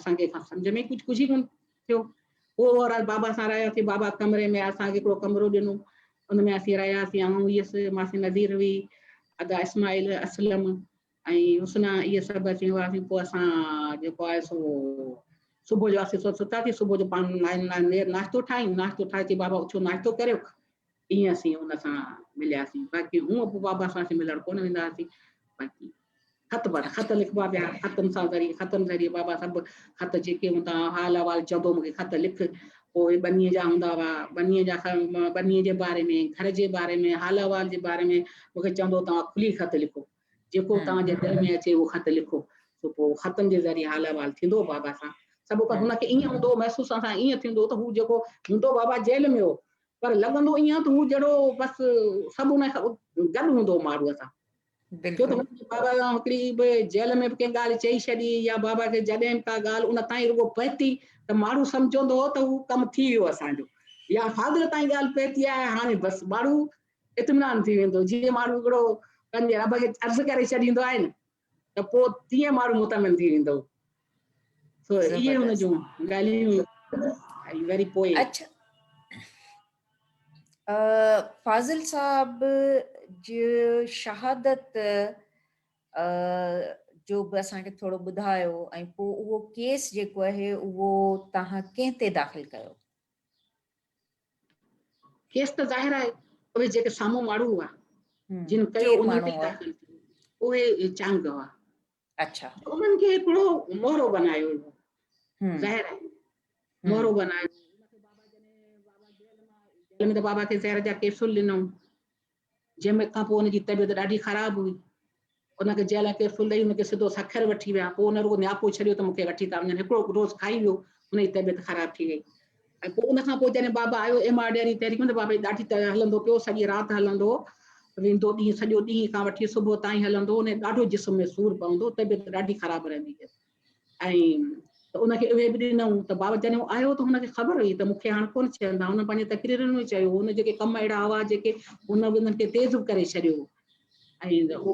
اسان کي سمجهه ۾ ڪجهه ڪجهه ئي ڪونه ٿيو پوء اوور آل بابا سان رهياسين بابا ڪمري ۾ اسان کي هڪڙو ڪمرو ڏنو ان ۾ اسين رهياسين آئون هيس ماسي نذير هئي ادا اسماعيل اسلم ۽ حسنا اهي سڀ اسين هئاسين پوء اسان جيڪو آهي سو صبح جو اسين ستاسين صبح جو پاڻ ناشتو ٺاهيون ناشتو ٺاهي چي بابا اٿيو ناشتو ڪريو ائين اسين ان سان ملياسين باقي هونء پوء بابا سان اسين ملڻ ڪونه ويندا هئاسين باقي خط پر خط لکبا پيا خطن سان ذريعي خطن ذريعي بابا سڀ خط جيڪي هوندا هئا حال احوال چوندو مونکي خط لک پوء ٻنيء جا هوندا هئا ٻنيء جا ٻنيء جي باري ۾ گهر جي باري ۾ حال احوال جي باري ۾ مونکي چوندو توهان کلي خط لکو جيڪو توهان جي دل ۾ اچي اهو خط لکو سو پوء خطن جي ذريعي حال احوال ٿيندو هو بابا سان سڀ پر هن کي ائين هوندو هو محسوس اسان ائين ٿيندو هو ته هو جيڪو هوندو بابا جيل ۾ هو پر لڳندو ائين ته هو جهڙو بس سڀ ان کان گڏ هوندو هو ماڻهوء سان ڇو ته بابا سان هڪڙي به جيل ۾ به ڪنهن ڳالهه چئي ڇڏي يا بابا کي جڏهن به ڪا ڳالهه ان تائين رڳو پهتي ته ماڻهو سمجهندو هو ته هو ڪم ٿي ويو اسان جو يا فاضل تائين ڳالهه پهتي آهي هاڻي بس ماڻهو اطمينان ٿي ويندو جيئن ماڻهو هڪڙو پنهنجي رب کي عرض ڪري ڇڏيندو آهي نه ته پوء تيئن ماڻهو مطمئن ٿي ويندو سو اهي هن جون ڳالهيون ۽ وري پوء اڇا فاضل صاحب جي شهادت جو به اسان کي ٿورو ٻڌايو ۽ پوء اهو ڪيس جيڪو آهي اهو توهان ڪنهن تي داخل ڪيو؟ ڪيس ته ظاهر آهي اهي جيڪي سامهون ماڻهو هئا جن ڪيو انهن تي داخل ٿيو اهي چانگ هئا اڇا انهن کي هڪڙو مهرو بنايو ويو ظاهر آهي مهرو بنايو جيل ۾ ته بابا کي زهر جا ڪيپسول ڏنائون جنهن ۾ کان پوء ان جي طبيعت ڏاڍي خراب هئي. ان کي جيل ۽ ڪيپسول ڏئي ان کي سڌو سکر وٺي ويا. پوء ان رڳو نياپو ڇڏيو ته مون کي وٺي ٿا وڃن. هڪڙو روز کائي ويو، ان جي طبيعت خراب ٿي وئي. ۽ پوء ان کان پوء جڏهن بابا آيو ايم آر ڊي واري تحريڪ ۾ ته بابا جي ڏاڍي هلندو پيو، سڄي رات هلندو هو، ويندو ڏينهن سڄو ڏينهن کان وٺي صبح تائين هلندو هو، ان کي ڏاڍو جسم ۾ سور پوندو هو، طبيعت ڏاڍي خراب رهندي هيس. ۽ ته ان کي اهي به ڏنائون ته بابا جڏهن هو آيو ته هن کي خبر هئي ته مون کي هاڻ ڪونه ڇڏندا هن پنهنجي تقريرن ۾ چيو هن جيڪي ڪم اهڙا هئا جيڪي هن به انهن کي تيز به ڪري ڇڏيو ۽ اهو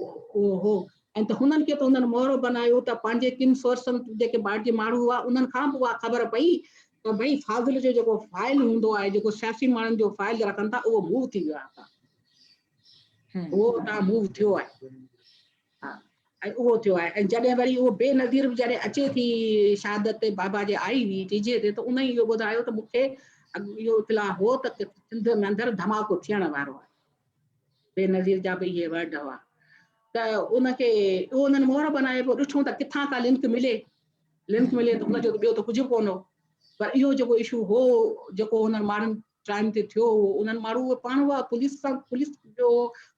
هو ۽ ته هنن کي ته هنن مهرو بنايو ته پنهنجي ڪن سورسن جيڪي ٻاهر جي ماڻهو هئا انهن کان به اها خبر پئي ته ڀئي فاضل جو جيڪو فائل هوندو آهي جيڪو سياسي ماڻهن جو فائل رکن ٿا اهو موو ٿي ويو آهي اهو اتان موو ٿيو آهي ها ۽ اهو ٿيو آهي ۽ جڏهن وري اهو بي نظير به جڏهن اچي ٿي شهادت تي بابا جي آئي هئي ٽيجهي تي ته ان ئي اهو ٻڌايو ته مون کي اڳ اهو اطلاع هو ته سنڌ ۾ اندر ڌماڪو ٿيڻ وارو آهي بي نظير جا به اهي ورڊ هئا ته ان کي اهو انهن مهر بنائي پوء ڏٺو ته ڪٿان ڪا لنڪ ملي لنڪ ملي ته ان جو ٻيو ته ڪجهه به ڪونه هو پر اهو جيڪو اشو هو جيڪو انهن ماڻهن ٽائيم تي ٿيو هو انهن ماڻهو اهي پاڻ هئا پوليس سان پوليس جو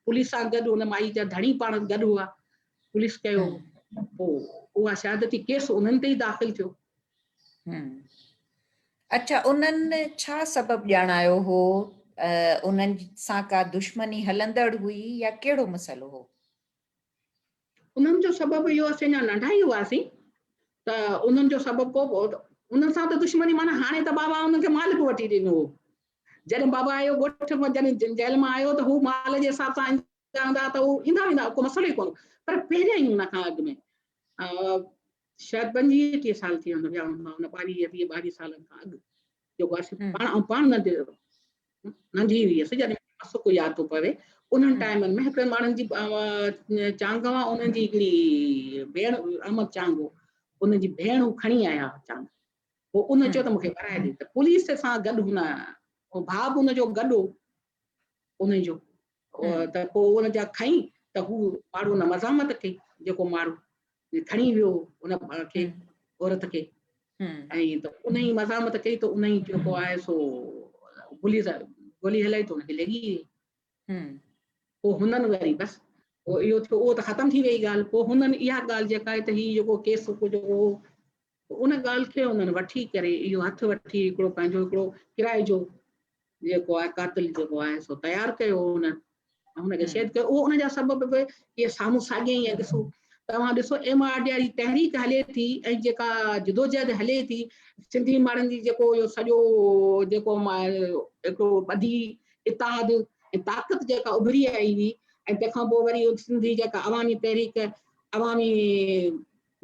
پوليس سان گڏ ان مائي جا ڌڻي پاڻ گڏ هئا پوليس ڪيو پوء اها شهادتي ڪيس انهن تي ئي داخل ٿيو. اڇا انهن ڇا سبب ڄاڻايو هو انهن سان ڪا دشمني هلندڙ هئي يا ڪهڙو مسئلو هو؟ انهن جو سبب اهو اسين اڃا ننڍا ئي هئاسين ته انهن جو سبب ڪو انهن سان ته دشمني معنيٰ هاڻي ته بابا انهن کي مال به وٺي ڏنو هو جڏهن بابا آيو ڳوٺ مان جڏهن جيل مان آيو ته هو مال جي حساب سان ايندا هوندا ته هو ايندا ويندا ڪو مسئلو ئي ڪونه پر پهريان ئي ان کان اڳ ۾ شايد 25 30 سال ٿي ويا هوندا ان 22 20 22 سالن کان اڳ جيڪو اسين پاڻ پاڻ ننڍي ننڍي هئي جڏهن مس ڪو ياد ٿو پوي انهن ٽائيمن ۾ هڪڙن ماڻهن جي چانگ هئا انهن جي هڪڙي ڀيڻ احمد چانگ هو ان جي ڀيڻ هو کڻي آيا چانگ پوء ان چيو ته مونکي ورائي ڏي ته پوليس سان گڏ هن ڀاء به ان جو گڏ هو ان جو ته پوء ان جا کئي ته هو ماڻهو ان مزاحمت ڪئي جيڪو ماڻهو کڻي ويو ان کي عورت کي ۽ ته ان ئي مزاحمت ڪئي ته ان ئي جيڪو آهي سو پوليس گولي هلائي ته ان کي لڳي وئي پوء هنن وري بس پوء اهو ٿيو اهو ته ختم ٿي وئي ڳالهه پوء هنن اها ڳالهه جيڪا آهي ته هي جيڪو ڪيس جيڪو ان ڳالهه کي انهن وٺي ڪري اهو هٿ وٺي هڪڙو پنهنجو هڪڙو ڪرائي جو جيڪو آهي قاتل جيڪو آهي سو تيار ڪيو هن هن کي شهيد ڪيو اهو ان جا سبب به اهي سامهون ساڳيا ئي آهن ڏسو توهان ڏسو ايم آر ڊي جي تحريڪ هلي ٿي ۽ جيڪا جدوجهد هلي ٿي سنڌي ماڻهن جي جيڪو اهو سڄو جيڪو هڪڙو ٻڌي اتحاد ۽ طاقت جيڪا اڀري آئي هئي ۽ تنهن کان پوء وري سنڌي جيڪا عوامي تحريڪ عوامي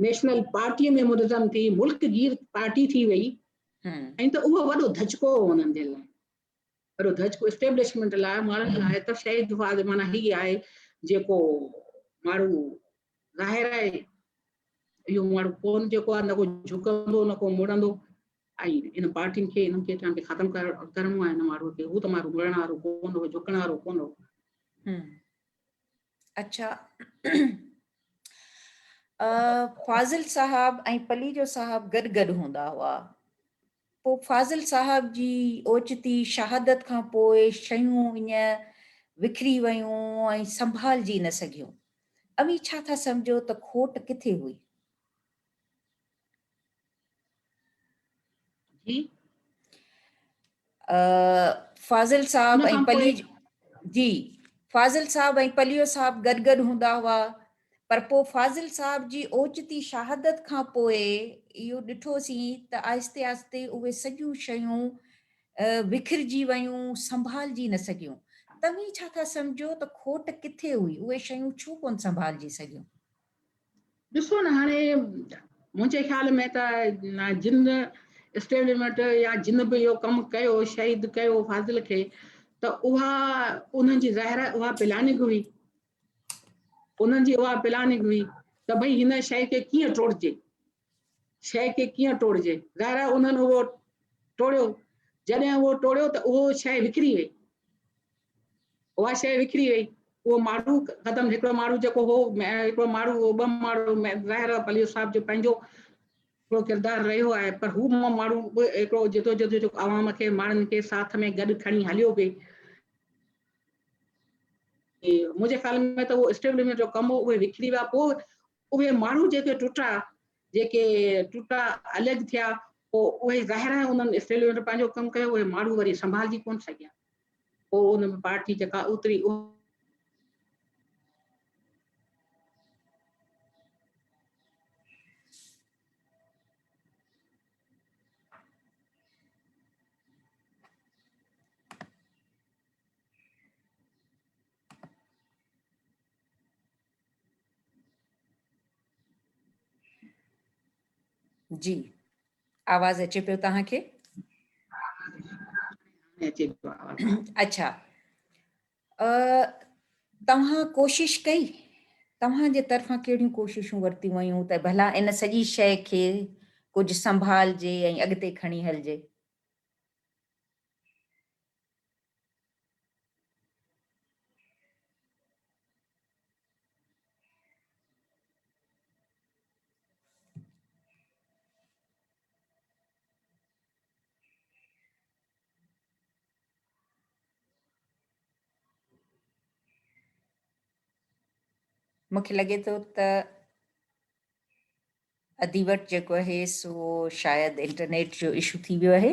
نيشنل پارٽيء ۾ منظم ٿي ملڪ گير پارٽي ٿي وئي ۽ ته اهو وڏو ڌچڪو هو انهن جي لاء وڏو ڌچڪو اسٽيبلشمينٽ لاء ماڻهن لاء ته شهيد فاضل معنيٰ هي آهي جيڪو ماڻهو ظاهر آهي اهو ماڻهو ڪون جيڪو آهي نه ڪو جهڪندو نه ڪو مڙندو ۽ ان پارٽين کي انهن کي کي ختم ڪرڻو آهي هن ماڻهو کي هو ته ماڻهو مڙڻ وارو ڪون هو جهڪڻ وارو ڪون هو. اڇا فاضل صاحب ۽ پليجو صاحب گڏ گڏ هوندا هئا پوء فاضل صاحب جي اوچتي شهادت کان پوء شيون ائين وکري ويون ۽ سنڀالجي نه سگهيون اوهين ڇا ٿا سمجهو ته کوٽ ڪٿي هئي؟ جي فاضل صاحب ۽ پلي جي فاضل صاحب ۽ پليو صاحب گڏ گڏ هوندا هئا پر پوء فاضل صاحب جي اوچتي شهادت کان پوء اهو ڏٺوسين ته آهستي آهستي اهي سڄيون شيون وکرجي ويون سنڀالجي نه سگهيون توهين ڇا ٿا سمجهو ته کوٽ ڪٿي هئي اهي شيون ڇو ڪونه سنڀالجي سگهيون؟ ڏسو نه هاڻي منهنجي خيال ۾ ته جن اسٽيبلشمينٽ يا جن به اهو ڪم ڪيو شهيد ڪيو فاضل کي ته اها انهن جي ظاهر آهي اها پلاننگ هئي انهن جي اها پلاننگ هئي ته ڀئي هن شيء کي ڪيئن ٽوڙجي شيء کي ڪيئن ٽوڙجي ظاهر آهي انهن اهو ٽوڙيو جڏهن اهو ٽوڙيو ته اهو شيء وکري وئي اها شيء وکري وئي اهو ماڻهو ختم هڪڙو ماڻهو جيڪو هو هڪڙو ماڻهو هو ٻه ماڻهو ظاهر آهي پليو صاحب جو پنهنجو هڪڙو ڪردار رهيو آهي پر هو ماڻهو به هڪڙو جدوجهد جو عوام کي ماڻهن کي ساٿ ۾ گڏ کڻي هليو پئي منهنجي خيال ۾ ته اهو اسٽيبلشمينٽ جو ڪم هو اهي وکري ويا پوء اهي ماڻهو جيڪي ٽٽا جيڪي ٽٽا الڳ ٿيا پوء اهي ظاهر آهي انهن اسٽيبلشمينٽ پنهنجو ڪم ڪيو اهي ماڻهو وري سنڀالجي ڪونه سگهيا پوء ان ۾ پارٽي جيڪا اتري اها جي آواز اچي پيو توهان کي؟ اچي پيو آواز. اڇا توهان ڪوشش ڪئي توهان جي طرفان ڪهڙيون ڪوششون ورتيون ويون ته ڀلا ان سڄي شيء کي ڪجهه سنڀالجي ۽ اڳتي کڻي هلجي؟ مون کي لڳي ٿو ته ادي وٽ جيڪو آهي سو شايد انٽرنيٽ جو اشو ٿي ويو آهي.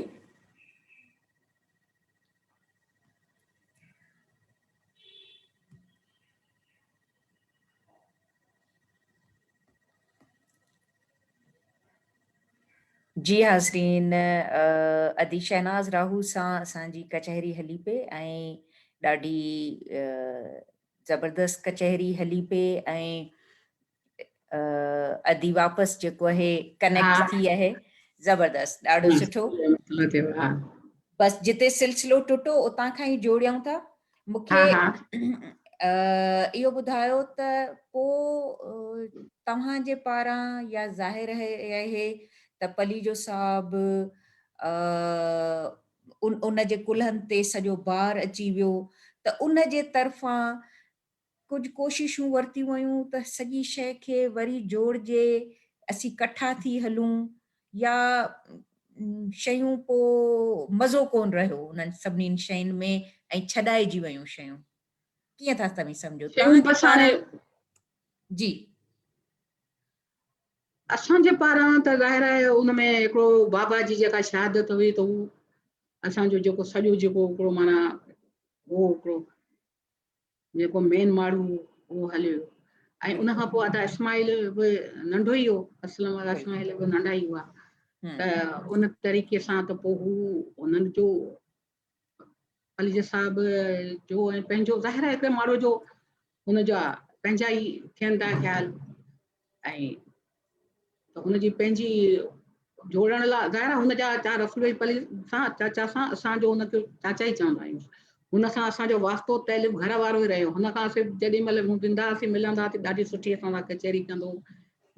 جي حاضرين ادي شهناز راهو سان اسان جي ڪچهري هلي پئي ۽ ڏاڍي زبردست ڪچهري هلي پئي ۽ ادي واپس جيڪو آهي ڪنيڪٽ ٿي آهي زبردست ڏاڍو سٺو بس جتي سلسلو ٽٽو اتان کان ئي جوڙيون ٿا. مون کي اهو ٻڌايو ته پو توهان جي پاران يا ظاهر آهي ته پليجو صاحب ان جي ڪلهن تي سڄو بار اچي ويو ته ان جي طرفان ڪجهه ڪوششون ورتيون ويون ته سڄي شيء کي وري جوڙجي، اسين ڪٺا ٿي هلون يا شيون پوء مزو ڪونه رهيو انهن سڀني شين ۾ ۽ ڇڏائجي ويون شيون. ڪيئن ٿا توهين سمجهو؟ شيون بس هاڻي جي. اسان جي پاران ته ظاهر آهي ان ۾ هڪڙو بابا جي جيڪا شهادت هئي ته هو اسان جو جيڪو سڄو جيڪو هڪڙو معنيٰ هو هڪڙو جيڪو مين ماڻهو هو اهو هليو ويو ۽ ان کان پوء ادا اسماعيل به ننڍو ئي هو اسلم ادا اسماعيل به ننڍا ئي هئا ته ان طريقي سان ته پوء هو انهن جو علي صاحب جو ۽ پنهنجو ظاهر آهي هڪڙي ماڻهو جو هن جا پنهنجا ئي ٿين ٿا خيال ۽ ته هن جي پنهنجي جوڙڻ لاء ظاهر آهي هن جا چا رسول بخش پلي سان چاچا سان اسان جو هن کي چاچا ئي چوندا آهيون هن سان اسان جو واسطو تعلق گهر وارو ئي رهيو هن کان صرف جيڏي مهل هو زنده هئاسين ملندا هئاسين ڏاڍي سٺي اسان سان ڪچهري ڪندو هو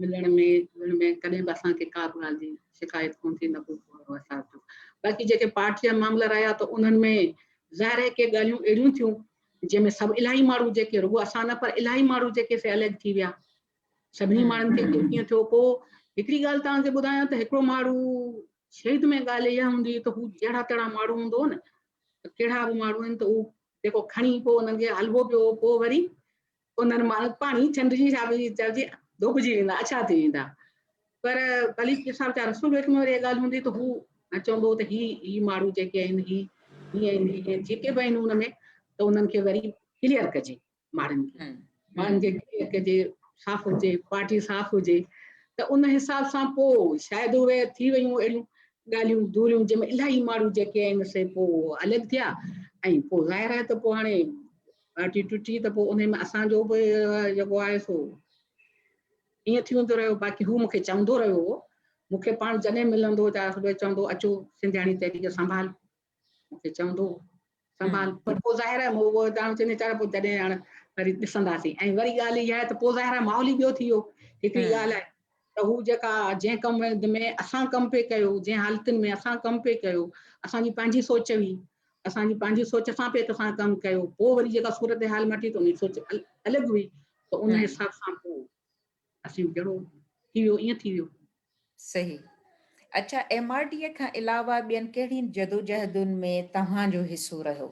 ملڻ ۾ جلڻ ۾ ڪڏهن به اسان کي ڪا به ڳالهه جي شڪايت ڪونه ٿي نه ڪو احساس ٿيو باقي جيڪي پارٽي جا معاملا رهيا ته انهن ۾ ظاهر آهي ڪي ڳالهيون اهڙيون ٿيون جنهن ۾ سڀ الاهي ماڻهو جيڪي رڳو اسان نه پر الاهي ماڻهو جيڪي سي الڳ ٿي ويا سڀني ماڻهن کي ڪيئن ٿيو پوء هڪڙي ڳالهه توهان کي ٻڌايان ته هڪڙو ماڻهو شهيد ۾ ڳالهه اها هوندي ته هو جهڙا تهڙا ماڻهو هوندو هو نه ته ڪهڙا به ماڻهو آهن ته هو جيڪو کڻي پوء انهن کي هلبو پيو پوء وري انهن مان پاڻي ڇنڊجي ڇا به چئجي ڌوپجي ويندا اڇا ٿي ويندا پر ڀلي صاحب چا رسول ويٺ ۾ وري اها ڳالهه هوندي ته هو چوندو هو ته هي هي ماڻهو جيڪي آهن هي هي آهن هي جيڪي به آهن ان ۾ ته انهن کي وري ڪليئر ڪجي ماڻهن کي ماڻهن کي ڪليئر ڪجي صاف هجي پارٽي صاف هجي ته ان حساب سان پوء شايد اهي ٿي ويون اهڙيون ڳالهيون دوريون جنهن ۾ الاهي ماڻهو جيڪي آهن سي پوء الڳ ٿيا ۽ پوء ظاهر آهي ته پوء هاڻي پارٽي ٽٽي ته پوء انهي ۾ اسان جو به جيڪو آهي سو ائين ٿي ويندو رهيو باقي هو مونکي چوندو رهيو هو مونکي پاڻ جڏهن ملندو هو ته چوندو اچو سنڌياڻي تحريڪ سنڀال مونکي چوندو سنڀال پر پوء ظاهر آهي مون تان چوندي چار پوء جڏهن هاڻ وري ڏسنداسين ۽ وري ڳالهه اها آهي ته پوء ظاهر آهي ماحول ئي ٻيو ٿي ويو هڪڙي ڳالهه آهي ته هو جيڪا جنهن ڪم ۾ اسان ڪم پئي ڪيو جنهن حالتن ۾ اسان ڪم پئي ڪيو اسان جي پنهنجي سوچ هئي اسان جي پنهنجي سوچ سان پئي اسان ڪم ڪيو پوء وري جيڪا صورتحال مٽي ته ان جي سوچ الڳ هئي ته ان حساب سان پوء اسين جهڙو ٿي ويو ائين ٿي ويو. صحيح. اڇا ايم آر ڊي کان علاوه ٻين ڪهڙين جدوجهدن ۾ توهان جو حصو رهيو؟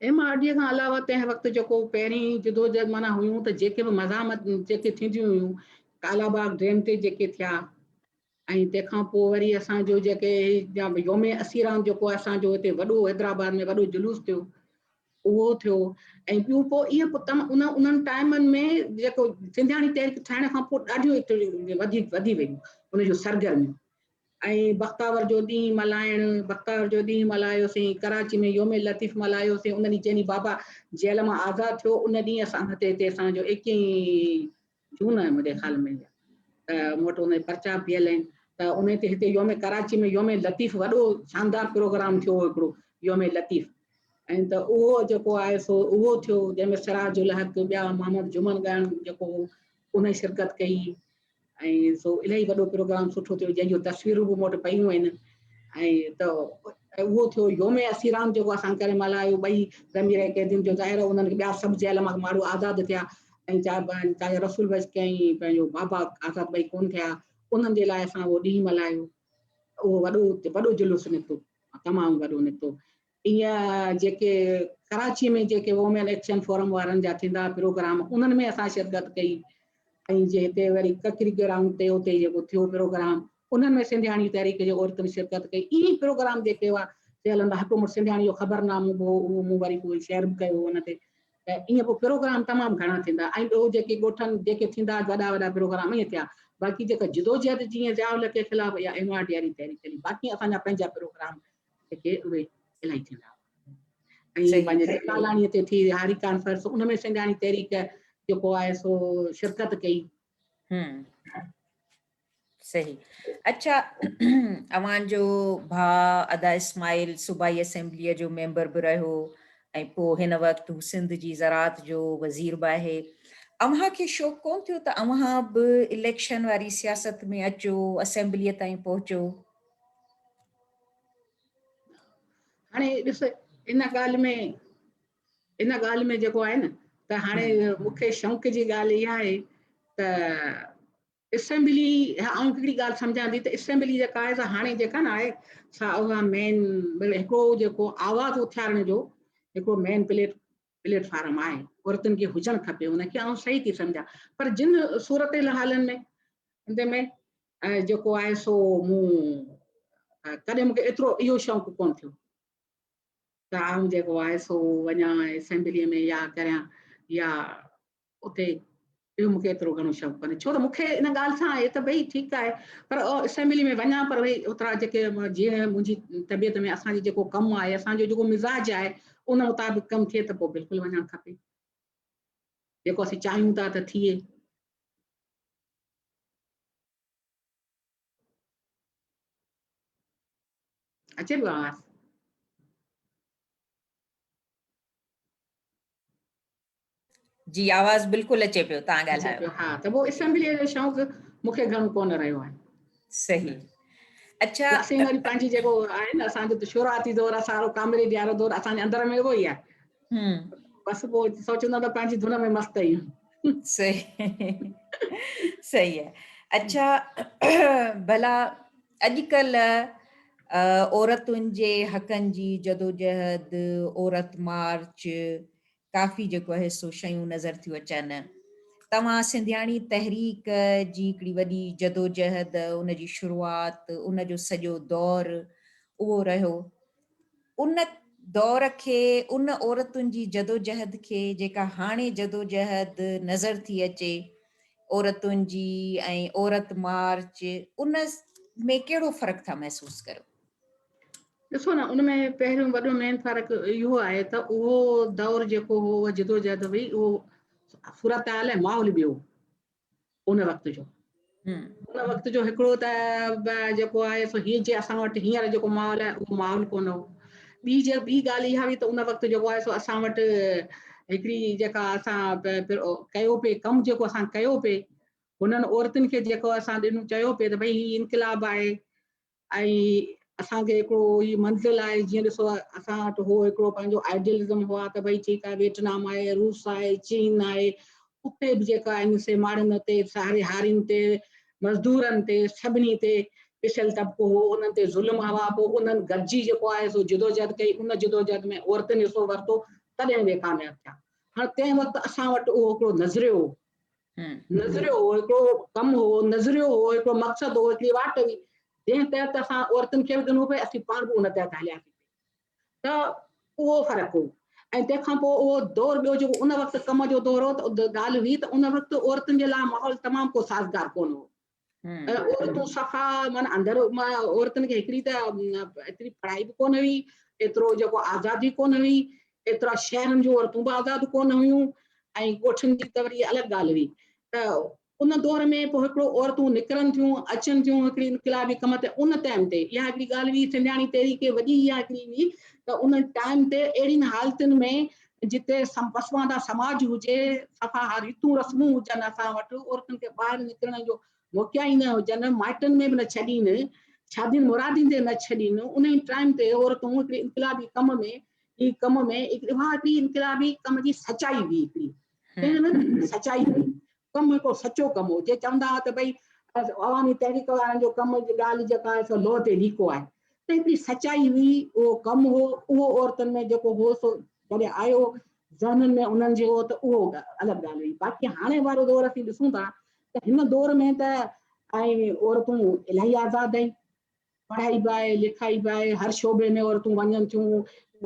ايم آر ڊي کان علاوه تنهن وقت جيڪو پهرين جدوجهد معنيٰ هيون ته جيڪي به مزاحمت جيڪي ٿينديون هيون ڪالا باغ ڊيم تي جيڪي ٿيا ۽ تنهن کان پوء وري اسان جو جيڪي يوم اسيران جيڪو اسان جو هتي وڏو حيدرآباد ۾ وڏو جلوس ٿيو اهو ٿيو ۽ ٻيون پوء اهي پوء تم ان انهن ٽائمن ۾ جيڪو سنڌياڻي تحريڪ ٺاهڻ کان پوء ڏاڍيون وڌي وڌي ويون ان جون سرگرميون ۽ بختاور جو ڏينهن ملهائڻ، بختاور جو ڏينهن ملهايوسين، ڪراچي ۾ يوم لطيف ملهايوسين، ان ڏينهن جنهن ڏينهن بابا جيل مان آزاد ٿيو، ان ڏينهن اسان هتي هتي اسان جو ايڪيهين جون آهي منهنجي خيال ۾ ته مون وٽ ان جا پرچا پيل آهن ته ان تي هتي يوم ڪراچي ۾ يوم لطيف وڏو شاندار پروگرام ٿيو هو هڪڙو يوم لطيف ۽ ته اهو جيڪو آهي سو اهو ٿيو جنهن ۾ سراج الحق ٻيا محمد جمن ڳائڻ جيڪو هو ان شرڪت ڪئي ۽ سو الاهي وڏو پروگرام سٺو ٿيو جنهن جون تصويرون به مون وٽ پيون آهن ۽ ته اهو ٿيو يوم اسيران جيڪو اسان ڪري ملهايو ٻئي ضمير قيدين جو ظاهر انهن کي ٻيا سڀ جيل مان ماڻهو آزاد ٿيا ۽ چاهي رسول بخش ۽ پنهنجو بابا آزاد ٻئي ڪون ٿيا انهن جي لاء اسان اهو ڏينهن ملهايو اهو وڏو وڏو جلوس نڪتو تمام وڏو نڪتو ايئن جيڪي ڪراچي ۾ جيڪي وومين ايڪشن فورم وارن جا ٿيندا پروگرام انهن ۾ اسان شرڪت ڪئي ۽ جي هتي وري ڪڪري گرائونڊ تي اتي جيڪو ٿيو پروگرام انهن ۾ سنڌياڻي تحريڪ جي عورتن شرڪت ڪئي ايئن پروگرام جيڪي هئا سي هلندا هڪ مون سنڌياڻي جو خبرنامو به هو اهو مون وري پوء شيئر به ڪيو ان تي ته ايئن پوء پروگرام تمام گهڻا ٿيندا ۽ ٻيو جيڪي ڳوٺن جيڪي ٿيندا وڏا وڏا پروگرام ائين ٿيا باقي جيڪا جدوجهد جيئن ضياء الحق خلاف يا ايم آر ڊي واري تحريڪ هلي باقي اسان جا پنهنجا پروگرام جيڪي اهي الاهي ٿيندا هئا ۽ پنهنجي جيڪالاڻي تي ٿي هاري ڪانفرنس ان ۾ سنڌياڻي تحريڪ جيڪو آهي سو شرڪت ڪئي. صحيح اڇا اوهان جو ڀاء ادا اسماعيل صوبائي اسيمبليء جو ميمبر به رهيو ۽ پوء هن وقت هو سنڌ جي زراعت جو وزير به آهي. اوهان کي شوق ڪونه ٿيو ته اوهان به اليڪشن واري سياست ۾ اچو، اسيمبليء تائين پهچو؟ هاڻي ڏس ان ڳالهه ۾ ان ڳالهه ۾ جيڪو آهي نه ته هاڻي مون کي شوق جي ڳالهه اها آهي ته اسيمبلي آئون هڪڙي ڳالهه سمجهان ٿي ته اسيمبلي جيڪا آهي سا هاڻي جيڪا نه آهي سا اها مين هڪڙو جيڪو آواز اٿارڻ جو هڪڙو مين پليٽ پليٽ فارم آهي عورتن کي هجڻ کپي ان کي آئون صحيح ٿي سمجهان پر جن صورت حالن ۾ ان ۾ جيڪو آهي سو مون ڪڏهن مون کي ايترو اهو شوق ڪونه ٿيو ته آئون جيڪو آهي سو وڃان اسيمبليء ۾ يا ڪريان يا اتي اهو مون کي ايترو گهڻو شوق ڪونهي ڇو ته مون کي ان ڳالهه سان آهي ته ڀئي ٺيڪ آهي پر اسيمبلي ۾ وڃان پر ڀئي اوترا جيڪي جيئن منهنجي طبيعت ۾ اسان جو جيڪو ڪم آهي اسان جو جيڪو مزاج آهي ان مطابق ڪم ٿئي ته پوء بلڪل وڃڻ کپي جيڪو اسين چاهيون ٿا ته ٿئي. اچي پيو آواز؟ جي آواز بلڪل اچي پيو تان ڳالهايو. ها ته پوء اسيمبلي جو شوق مون کي گهڻو ڪونه رهيو آهي. صحيح اچھا اسين وري پنهنجي جيڪو آهي نه اسان جو ته شروعاتي دور آهي سارو ڪامريڊ وارو دور اسان جي اندر ۾ اهو ئي آهي. بس پوء سوچيندا ته پنهنجي ڌن ۾ مست آهيون. صحيح صحيح آهي. اچھا ڀلا اڄڪلهه عورتن جي حقن جي جدوجهد، عورت مارچ، ڪافي جيڪو آهي سو شيون نظر ٿيون اچن. توهان سنڌياڻي تحريڪ جي هڪڙي وڏي جدوجهد، ان جي شروعات، ان جو سڄو دور اهو رهيو. ان دور کي، ان عورتن جي جدوجهد کي جيڪا هاڻي جدوجهد نظر ٿي اچي عورتن جي ۽ عورت مارچ ان ۾ ڪهڙو فرق ٿا محسوس ڪريو؟ ڏسو نه ان ۾ پهريون وڏو مين فرق اهو آهي ته اهو دور جيڪو هو اها جدوجهد هئي اهو صورتحال ۽ ماحول ٻيو هو. ان وقت جو ان وقت جو هڪڙو ته جيڪو آهي سو هي جي اسان وٽ هينئر جيڪو ماحول آهي اهو ماحول ڪونه هو ٻي جي ٻي ڳالهه اها هئي ته ان وقت جيڪو آهي سو اسان وٽ هڪڙي جيڪا اسان ڪيو پئي ڪم جيڪو اسان ڪيو پئي هنن عورتن کي جيڪو اسان ڏنو چيو پئي ته ڀئي هي انقلاب آهي ۽ اسان کي هڪڙو هي منزل آهي جيئن ڏسو اسان وٽ هو هڪڙو پنهنجو آئيڊيلزم هئا ته ڀئي ٺيڪ آهي ويٽنام آهي روس آهي چين آهي اتي به جيڪا آهن سي ماڻهن تي ساري هارين تي مزدورن تي سڀني تي پسيل طبقو هو انهن تي ظلم هئا پوء انهن گڏجي جيڪو آهي سو جدوجهد ڪئي ان جدوجهد ۾ عورتن حصو ورتو تڏهن اهي ڪامياب ٿيا هاڻ تنهن وقت اسان وٽ اهو هڪڙو نظريو هو نظريو هو، هڪڙو ڪم هو، نظريو هو، هڪڙو مقصد هو، هڪڙي واٽ هئي، جنهن تحت اسان عورتن کي به ڏنو پئي، اسين پاڻ به ان تحت هلياسين پئي ته اهو فرق هو ۽ تنهن کان پوء اهو دور ٻيو جيڪو ان وقت ڪم جو دور هو ته ڳالهه هئي ته ان وقت عورتن جي لاء ماحول تمام ڪو سازگار ڪونه هو. عورتون صفا معنيٰ اندر عورتن کي هڪڙي ته ايتري پڙهائي به ڪونه هئي ايترو جيڪو آزادي ڪونه هئي ايترا شهرن جون عورتون به آزاد ڪونه هيون ۽ ڳوٺن جي ته وري الڳ ڳالهه هئي ته ان دور ۾ پوء هڪڙو عورتون نڪرن ٿيون اچن ٿيون هڪڙي انقلابي ڪم تي ان ٽائيم تي اها هڪڙي ڳالهه هئي سنڌياڻي تحريڪ وڏي اها هڪڙي هئي ته ان ٽائيم تي اهڙين حالتن ۾ جتي پسمانده سماج هجي، صفا ريتون رسمون هجن اسان وٽ عورتن کي ٻاهر نڪرڻ جو موقعا ئي نه هجن، مائٽن ۾ به نه ڇڏين، شادين مرادين تي نه ڇڏين، انهي ٽائيم تي عورتون هڪڙي انقلابي ڪم ۾ هي ڪم ۾ اها هڪڙي انقلابي ڪم جي سچائي هئي هڪڙي سچائي هئي ڪم هڪڙو سچو ڪم هو جي چوندا هئا ته ڀئي عوامي تحريڪ وارن جو ڪم ڳالهه جيڪا آهي سو لوهه تي ليڪو آهي ته هڪڙي سچائي هئي اهو ڪم هو اهو عورتن ۾ جيڪو هو سو جڏهن آيو ذهنن ۾ انهن جي هو ته اهو الڳ ڳالهه هئي باقي هاڻي وارو دور اسين ڏسون ٿا ته هن دور ۾ ته ۽ عورتون الاهي آزاد آهن پڙهائي به آهي، لکائي به آهي، هر شعبي ۾ عورتون وڃن ٿيون،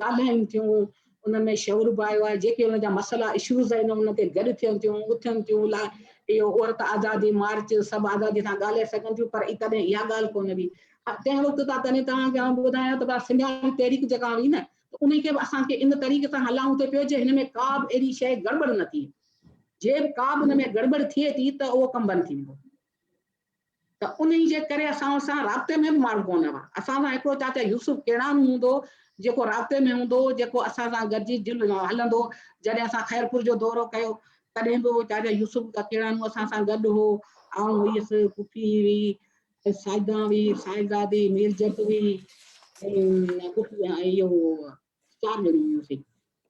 ڳالهائين ٿيون، انهن ۾ شعور به آيو آهي، جيڪي انهن جا مسئلا Issues آهن انهن تي گڏ ٿين ٿيون، اٿن ٿيون، لا اهو عورت آزادي مارچ سڀ آزادي سان ڳالهائي سگهن ٿيون پر تڏهن اها ڳالهه ڪونه هئي. تنهن وقت ته تڏهن توهان کي آئون ٻڌايان ته ڀلا سنڌياڻي تحريڪ جيڪا هئي نه ته انهي کي به اسان کي ان طريقي سان هلائون ٿي پيو جي هن ۾ ڪا به اهڙي شيء گڙٻڙ نه ٿئي. جي به ڪا به ان ۾ گڙٻڙ ٿئي ٿي ته اهو ڪم بند ٿي ويندو. ته انهي جي ڪري اسان سان رابطي ۾ به ماڻهو ڪونه هئا. اسان سان هڪڙو چاچا يوسف ڪيڙانو هوندو هو، جيڪو رابطي ۾ هوندو هو، جيڪو اسان سان گڏجي هلندو هو. جڏهن اسان خيرپور جو دورو ڪيو، تڏهن به اهو چاچا يوسف ڪڪيڙانو اسان سان گڏ هو. آئون هئس، پڦي هئي، ساجدان هئي، صاحبزادي، مير جت هئي ۽ اهو چار ڄڻيون هيونسين.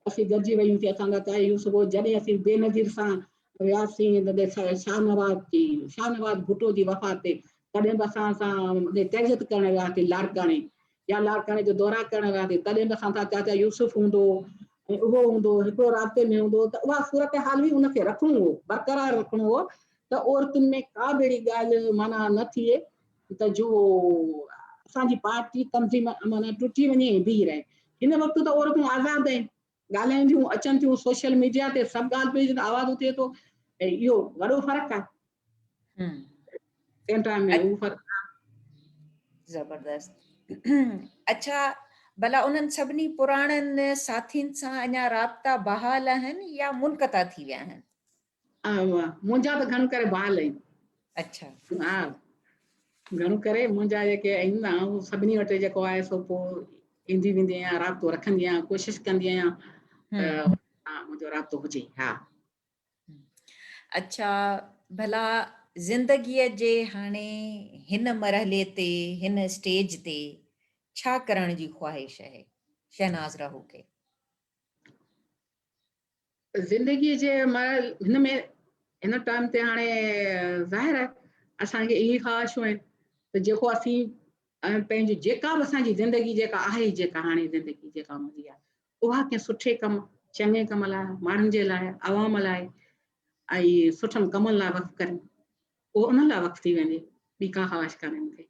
اسين گڏجي ويونسين. اسان جا چاچا يوسف هو. جڏهن اسين بينظير سان وياسين تڏهن شاهنواز جي شاهنواز ڀٽو جي وفات تي، تڏهن به اسان سان تعزيت ڪرڻ وياسين لاڙڪاڻي يا لاڙڪاڻي جو دورا ڪرڻ وياسين، تڏهن به اسان سان چاچا يوسف هوندو هو ۽ اهو هوندو هو، هڪڙو رابطي ۾ هوندو هو ته اها صورتحال هئي، ان کي رکڻو هو، برقرار رکڻو هو ته عورتن ۾ ڪا به اهڙي ڳالهه معنيٰ نه ٿئي ته جو اسان جي پارٽي تنظيم معنيٰ ٽٽي وڃي ۽ بيهي رهي. هن وقت ته عورتون آزاد آهن، ڳالهائين ٿيون، اچن ٿيون، سوشل ميڊيا تي سڀ ڳالهه پئي آواز اٿي ٿو ۽ اهو وڏو فرق آهي. تنهن ٽائيم ۾ اهو فرق آهي. زبردست. اڇا ڀلا انهن سڀني پراڻن ساٿين سان اڃا رابطا بحال آهن يا منقطع ٿي ويا آهن؟ منهنجا ته گهڻو ڪري بحال آهن. اڇا. ها گهڻو ڪري منهنجا جيڪي آهن نه آئون سڀني وٽ جيڪو آهي سو پوء ايندي ويندي آهيان، رابطو رکندي آهيان، ڪوشش ڪندي آهيان ته منهنجو رابطو هجي. ها. اڇا ڀلا زندگيء جي هاڻي هن مرحلي تي، هن اسٽيج تي ڇا ڪرڻ جي خواهش آهي شهناز راهو کي؟ زندگيء جي مرحلي هن ۾ هن ٽائيم تي هاڻي ظاهر آهي اسان کي اهي خواهشون آهن ته جيڪو اسين پنهنجي جيڪا به اسان جي زندگي جيڪا آهي جيڪا هاڻي زندگي جيڪا منهنجي آهي اها ڪنهن سٺي ڪم چڱي ڪم لاء ماڻهن جي لاء عوام لاء ۽ سٺن ڪمن لاء وقف ڪريون اهو انهن لاء وقف ٿي وڃي ٻي ڪا خواهش ڪانهي مون کي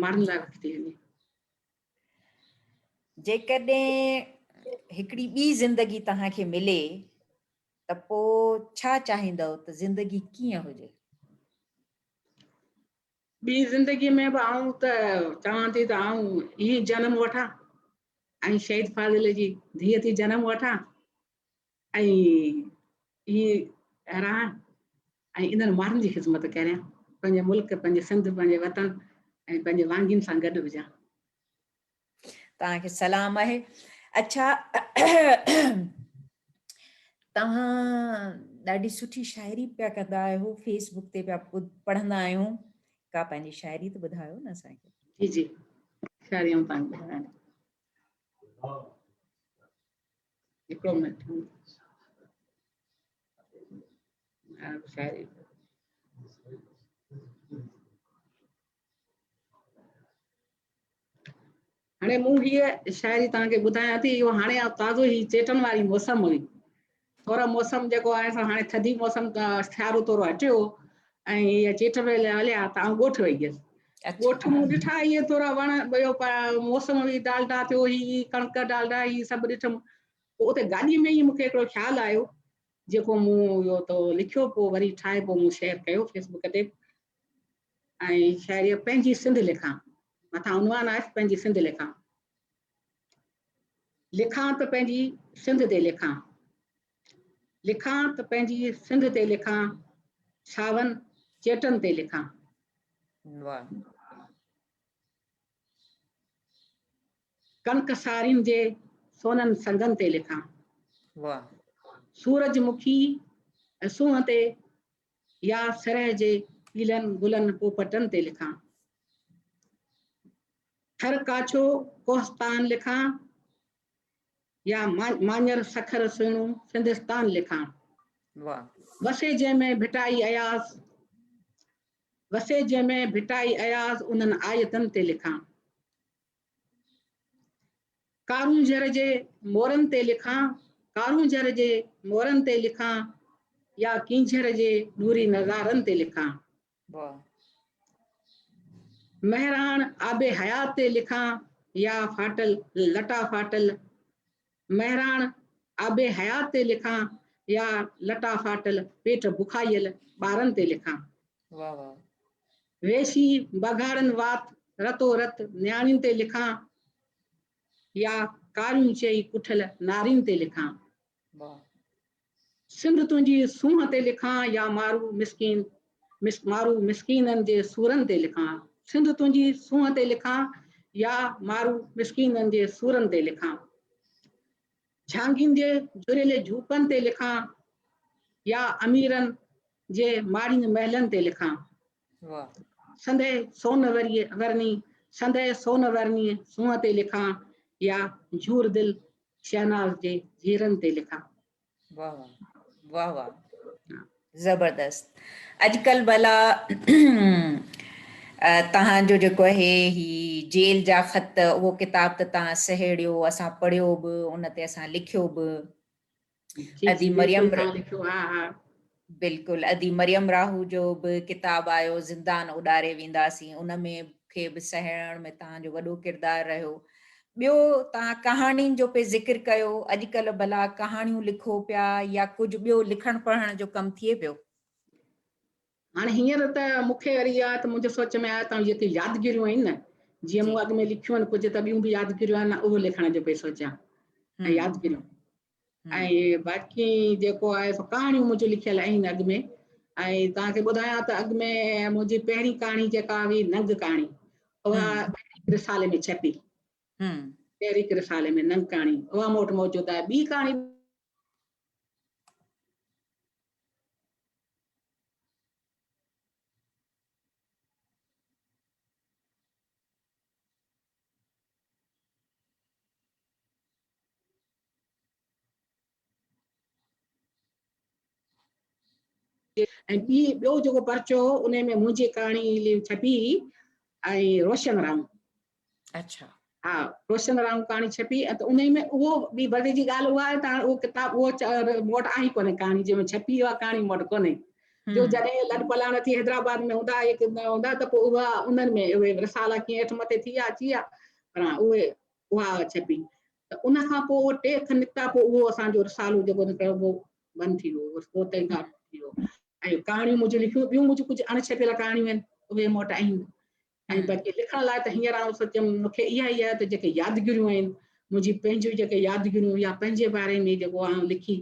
ماڻهن لاء وقف ٿي وڃي. جيڪڏهن هڪڙي ٻي زندگي توهان کي ملي ته پوء ڇا چاهيندؤ ته زندگي ڪيئن هجي؟ ٻي زندگي ۾ به آئون ته چوان ٿي ته آئون ائين جنم وٺان ۽ شهيد فاضل جي ڌيء ٿي جنم وٺان ۽ ائين رهان ۽ انهن ماڻهن جي خدمت ڪريان، پنهنجي ملڪ، پنهنجي سنڌ، پنهنجي وطن ۽ پنهنجي وانگين سان گڏ هجان. توهان کي سلام آهي. اڇا توهان ڏاڍي سٺي شاعري پيا ڪندا آهيو، فيس بڪ تي پيا پڙهندا آهيون، ڪا پنهنجي شاعري ته ٻڌايو نه اسان کي. جي جي شاعري آئون توهان کي ٻڌايان ٿي. هڪڙو منٽ. شاعري هاڻي مون هيء شاعري توهان کي ٻڌايان ٿي. اهو هاڻي تازو هي چيٽن واري موسم هئي، ٿورا موسم جيڪو آهي سو هاڻي ٿڌي موسم سيارو ٿورو هٽيو ۽ هيء چيٽ ويل هليا ته آئون ڳوٺ وئي هيس. ڳوٺ مون ڏٺا اهي ٿورا وڻ، ٻيو موسم به ڊالڊا ٿيو، هي ڪڻڪ ڊالڊا هي سڀ ڏٺم. پوء اتي گاڏي ۾ ئي مون کي هڪڙو خيال آيو جيڪو مون اهو ته لکيو، پوء وري ٺاهي پوء مون شيئر ڪيو فيس بڪ تي. ۽ شاعري پنهنجي سنڌ لکان مٿان عنوان آهي پنهنجي سنڌ لکان. لکان ته پنهنجي سنڌ تي لکان، لکان ته پنهنجي سنڌ تي لکان، ساون چيٽن تي لکان. ڪڻڪ سارين جي سونن سنگن تي لکان. سورج مکي سونهن تي يا سرهه جي پيلن گلن پوپٽن تي لکان. ٿر ڪاڇو ڪوهستان لکان يا ماڃر سکر سهڻو سنڌستان لکان. وسي جنهن ۾ ڀٽائي اياز، وسي جنهن ۾ ڀٽائي اياز انهن آيتن تي لکان. ڪارونجهر جي مورن تي لکان، ڪارونجهر جي مورن تي لکان يا ڪينجهر جي نوري نظارن تي لکان. مهراڻ آب حيات تي لکان يا ڦاٽل لٽا ڦاٽل، مهراڻ آب حيات تي لکان يا لٽا ڦاٽل پيٽ بکايل ٻارن تي لکان. ويشي بگهاڙن وات رتو رت نياڻين تي لکان يا ڪاريون چئي ڪٺل نارين تي لکان. سنڌ تنهنجي سونهن تي لکان يا مارو مسڪين مارو مسڪينن جي سورن تي لکان. سنڌ تنهنجي سونهن تي لکان يا مارو مسڪينن جي سورن تي لکان. جھانگين جي جھريلي جھوپن تي لکان يا اميرن جي ماڙين محلن تي لکان. سندي سون ورني سندي سون ورنيء سونهن تي لکان يا جھور دل شهناز جي جھيرن تي لکان. واه واه واه واه زبردست اڄڪلھ ڀلا توهان جو جيڪو آهي هي جيل جا خط اهو ڪتاب ته توهان سهيڙيو اسان پڙهيو به ان تي اسان لکيو به ادي مريم بلڪل ادي مريم راهو جو به ڪتاب آيو زندان اڏاري وينداسين ان ۾ کي به سهيڙڻ ۾ توهان جو وڏو ڪردار رهيو ٻيو توهان ڪهاڻين جو پئي ذڪر ڪيو اڄڪلهه ڀلا ڪهاڻيون لکو پيا يا ڪجهه ٻيو لکڻ پڙهڻ جو ڪم ٿئي پيو؟ هاڻي هينئر ته مون کي وري اها ته منهنجي سوچ ۾ آيو ته جيڪي يادگيريون آهن نه جيئن مون اڳ ۾ لکيون آهن ڪجهه ته ٻيون به يادگيريون آهن اهو لکڻ جو پئي سوچيان ۽ يادگيريون ۽ باقي جيڪو آهي سو ڪهاڻيون منهنجون لکيل آهن اڳ ۾ ۽ توهان کي ٻڌايان ته اڳ ۾ منهنجي پهرين ڪهاڻي جيڪا هئي ننگ ڪهاڻي اها رسالي ۾ ڇپي تحريڪ رسالي ۾ ننگ ڪهاڻي اها مون وٽ موجود آهي ٻي ڪهاڻي ۽ ٻي ٻيو جيڪو پرچو هو ان ۾ منهنجي ڪهاڻي ڇپي هئي ۽ روشن راهون اڇا ها روشن راهون ڪهاڻي ڇپي ۽ ته ان ۾ اهو ٻي مزي جي ڳالهه اها آهي ته هاڻي اهو ڪتاب اهو مون وٽ آهي ڪونهي ڪهاڻي جنهن ۾ ڇپي اها ڪهاڻي مون وٽ ڪونهي جو جڏهن لڏ پلاڻ ٿي حيدرآباد ۾ هوندا هوندا ته پوء اها انهن ۾ اهي رسالا ڪيئن هيٺ مٿي ٿي ويا اچي ويا پر اهي اها ڇپي ته ان کان پوء اهي ٽي اک نڪتا پوء اهو اسان جو رسالو جيڪو نڪتو اهو بند ٿي ويو پوء تنهن کان ٿي ويو ۽ ڪهاڻيون منهنجون لکيون ٻيون منهنجون ڪجهه اڻ ڇپيل ڪهاڻيون آهن اهي مون وٽ آهن ۽ باقي لکڻ لاء ته هينئر آئون سوچيم مون کي اها ئي آهي ته جيڪي يادگيريون آهن منهنجي پنهنجون جيڪي يادگيريون يا پنهنجي باري ۾ جيڪو آئون لکي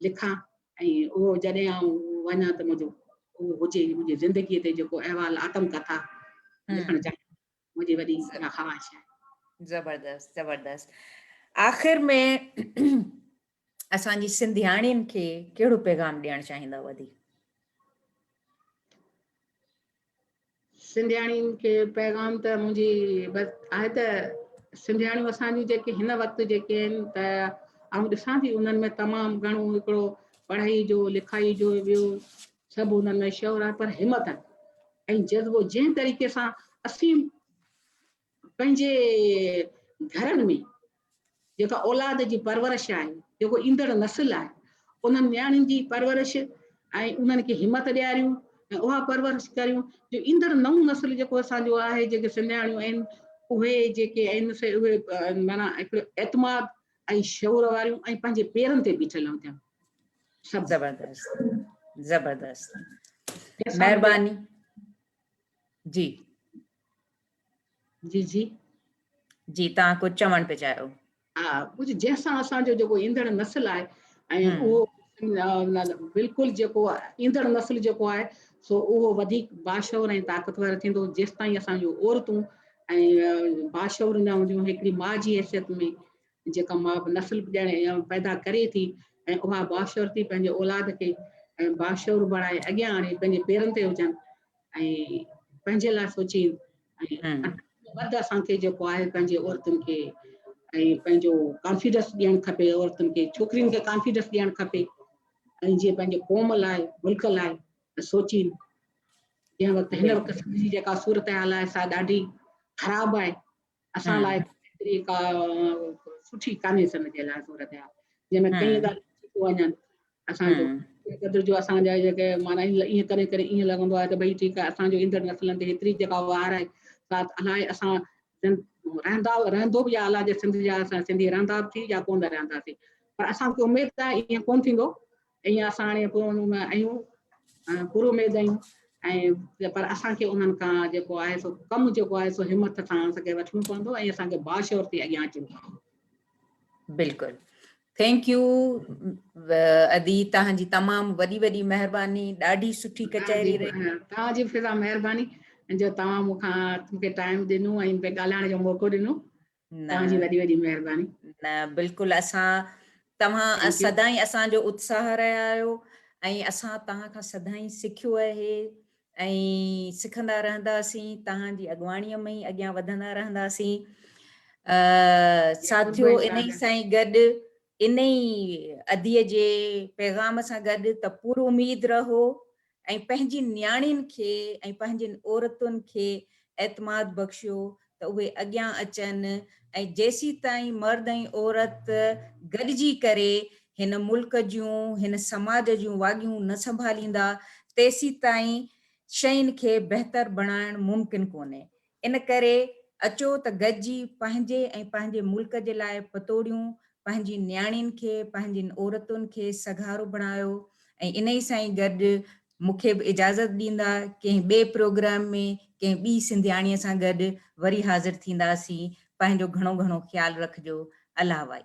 لکان ۽ اهو جڏهن آئون وڃان ته منهنجو اهو هجي منهنجي زندگيء تي جيڪو احوال آتم ڪٿا لکڻ چاهيان منهنجي وڏي اها خواهش آهي. زبردست زبردست آخر ۾ اسان جي سنڌياڻين کي ڪهڙو پيغام ڏيڻ چاهيندا ادي؟ سنڌياڻين کي پيغام ته منهنجي بس آهي ته سنڌياڻيون اسان جون جيڪي هن وقت جيڪي آهن ته آئون ڏسان ٿي انهن ۾ تمام گهڻو هڪڙو پڙهائي جو لکائي جو ٻيو سڀ انهن ۾ شعور آهي پر همت ۽ جذبو جنهن طريقي سان اسين پنهنجي گهرن ۾ جيڪا اولاد جي پرورش آهي جيڪو ايندڙ نسل آهي انهن نياڻين جي پرورش ۽ انهن کي همت ڏياريون ۽ اها پرورش ڪريون جو ايندڙ نئون نسل جيڪو اسان جو آهي جيڪي سنڌياڻيون آهن اهي جيڪي آهن سي اهي معنيٰ هڪڙو اعتماد ۽ شعور واريون ۽ پنهنجي پيرن تي بيٺل هجن سڀ. زبردست زبردست مهرباني جي جي جي جي تان ڪجهه چوڻ پي چاهيو. ها ڪجهه جنهن سان اسان جو جيڪو ايندڙ نسل آهي ۽ اهو بلڪل جيڪو ايندڙ نسل جيڪو آهي سو اهو وڌيڪ باشعور ۽ طاقتور ٿيندو جيستائين اسان جون عورتون ۽ باشعور نه هونديون هڪڙي ماء جي حيثيت ۾ جيڪا ماء به نسل ڄڻي يا پيدا ڪري ٿي ۽ اها باشعور ٿي پنهنجي اولاد کي باشعور بڻائي اڳيان آڻي پنهنجي پيرن تي هجن ۽ پنهنجي لاء سوچين ۽ وڌ اسان کي جيڪو آهي پنهنجي عورتن کي ۽ پنهنجو ڪانفيڊنس ڏيڻ کپي عورتن کي ڇوڪرين کي ڪانفيڊنس ڏيڻ کپي ۽ جيئن پنهنجي قوم لاء ملڪ لاء سوچين جنهن وقت هن وقت سنڌ جي جيڪا صورتحال آهي سا ڏاڍي خراب آهي اسان لاء ايتري ڪا سٺي ڪانهي سنڌ جي لاء صورتحال جنهن ۾ ڪئين ڳالهيون ٿي ٿيون وڃن اسان جو قدر جو اسان جا جيڪي معنيٰ ائين ڪري ڪري ائين لڳندو آهي ته ڀئي ٺيڪ آهي اسان جو ايندڙ نسلن تي هيتري جيڪا وار آهي سا الائي اسان رهندا رهندو به يا الائي جي سنڌ جا اسان سنڌي رهندا به ٿي يا ڪونه رهنداسين پر اسان کي اميد آهي ائين ڪونه ٿيندو ائين اسان هاڻي آهيون پر اميد آهيون ۽ پر اسان کي انهن کان جيڪو آهي سو ڪم جيڪو آهي سو همت سان اسان کي وٺڻو پوندو ۽ اسان کي باشعور ٿي اڳيان اچڻو پوندو. بلڪل thank you ادي توهان جي تمام وڏي وڏي مهرباني ڏاڍي سٺي ڪچهري رهي. توهان جي فضا مهرباني جو توهان مون کان مون کي ٽائيم ڏنو ۽ مون کي ڳالهائڻ جو موقعو ڏنو. توهان جي وڏي وڏي مهرباني. نه بلڪل اسان توهان سدائين اسان جو اتساهه رهيا آهيو ۽ اسان توهان کان سدائين سکيو آهي ۽ سکندا رهنداسين توهان جي اڳواڻيء ۾ ئي اڳيان وڌندا رهنداسين. ساٿيو انهي سان ئي گڏ انهي اديء جي پيغام سان گڏ ته پر اميد رهو ۽ پنهنجين نياڻين کي ۽ پنهنجين عورتن کي اعتماد بخشيو ته اهي اڳيان اچن ۽ جيسيتائين مرد ۽ عورت گڏجي ڪري هن ملڪ جون هن سماج جون واڳيون نه سنڀاليندا تيسيتائين شين کي بهتر بڻائڻ ممڪن ڪونهي. ان ڪري اچو ته گڏجي پنهنجي ۽ پنهنجي ملڪ جي لاء پتوڙيون، پنهنجين نياڻين کي، پنهنجين عورتن کي سگهارو بڻايو ۽ انهي سان ئي گڏ مون کي به اجازت ڏيندا، ڪنهن ٻئي پروگرام ۾ ڪنهن ٻي سنڌياڻيء سان گڏ وري حاضر ٿينداسين، پنهنجو گهڻو گهڻو خيال رکجو، الله وائي.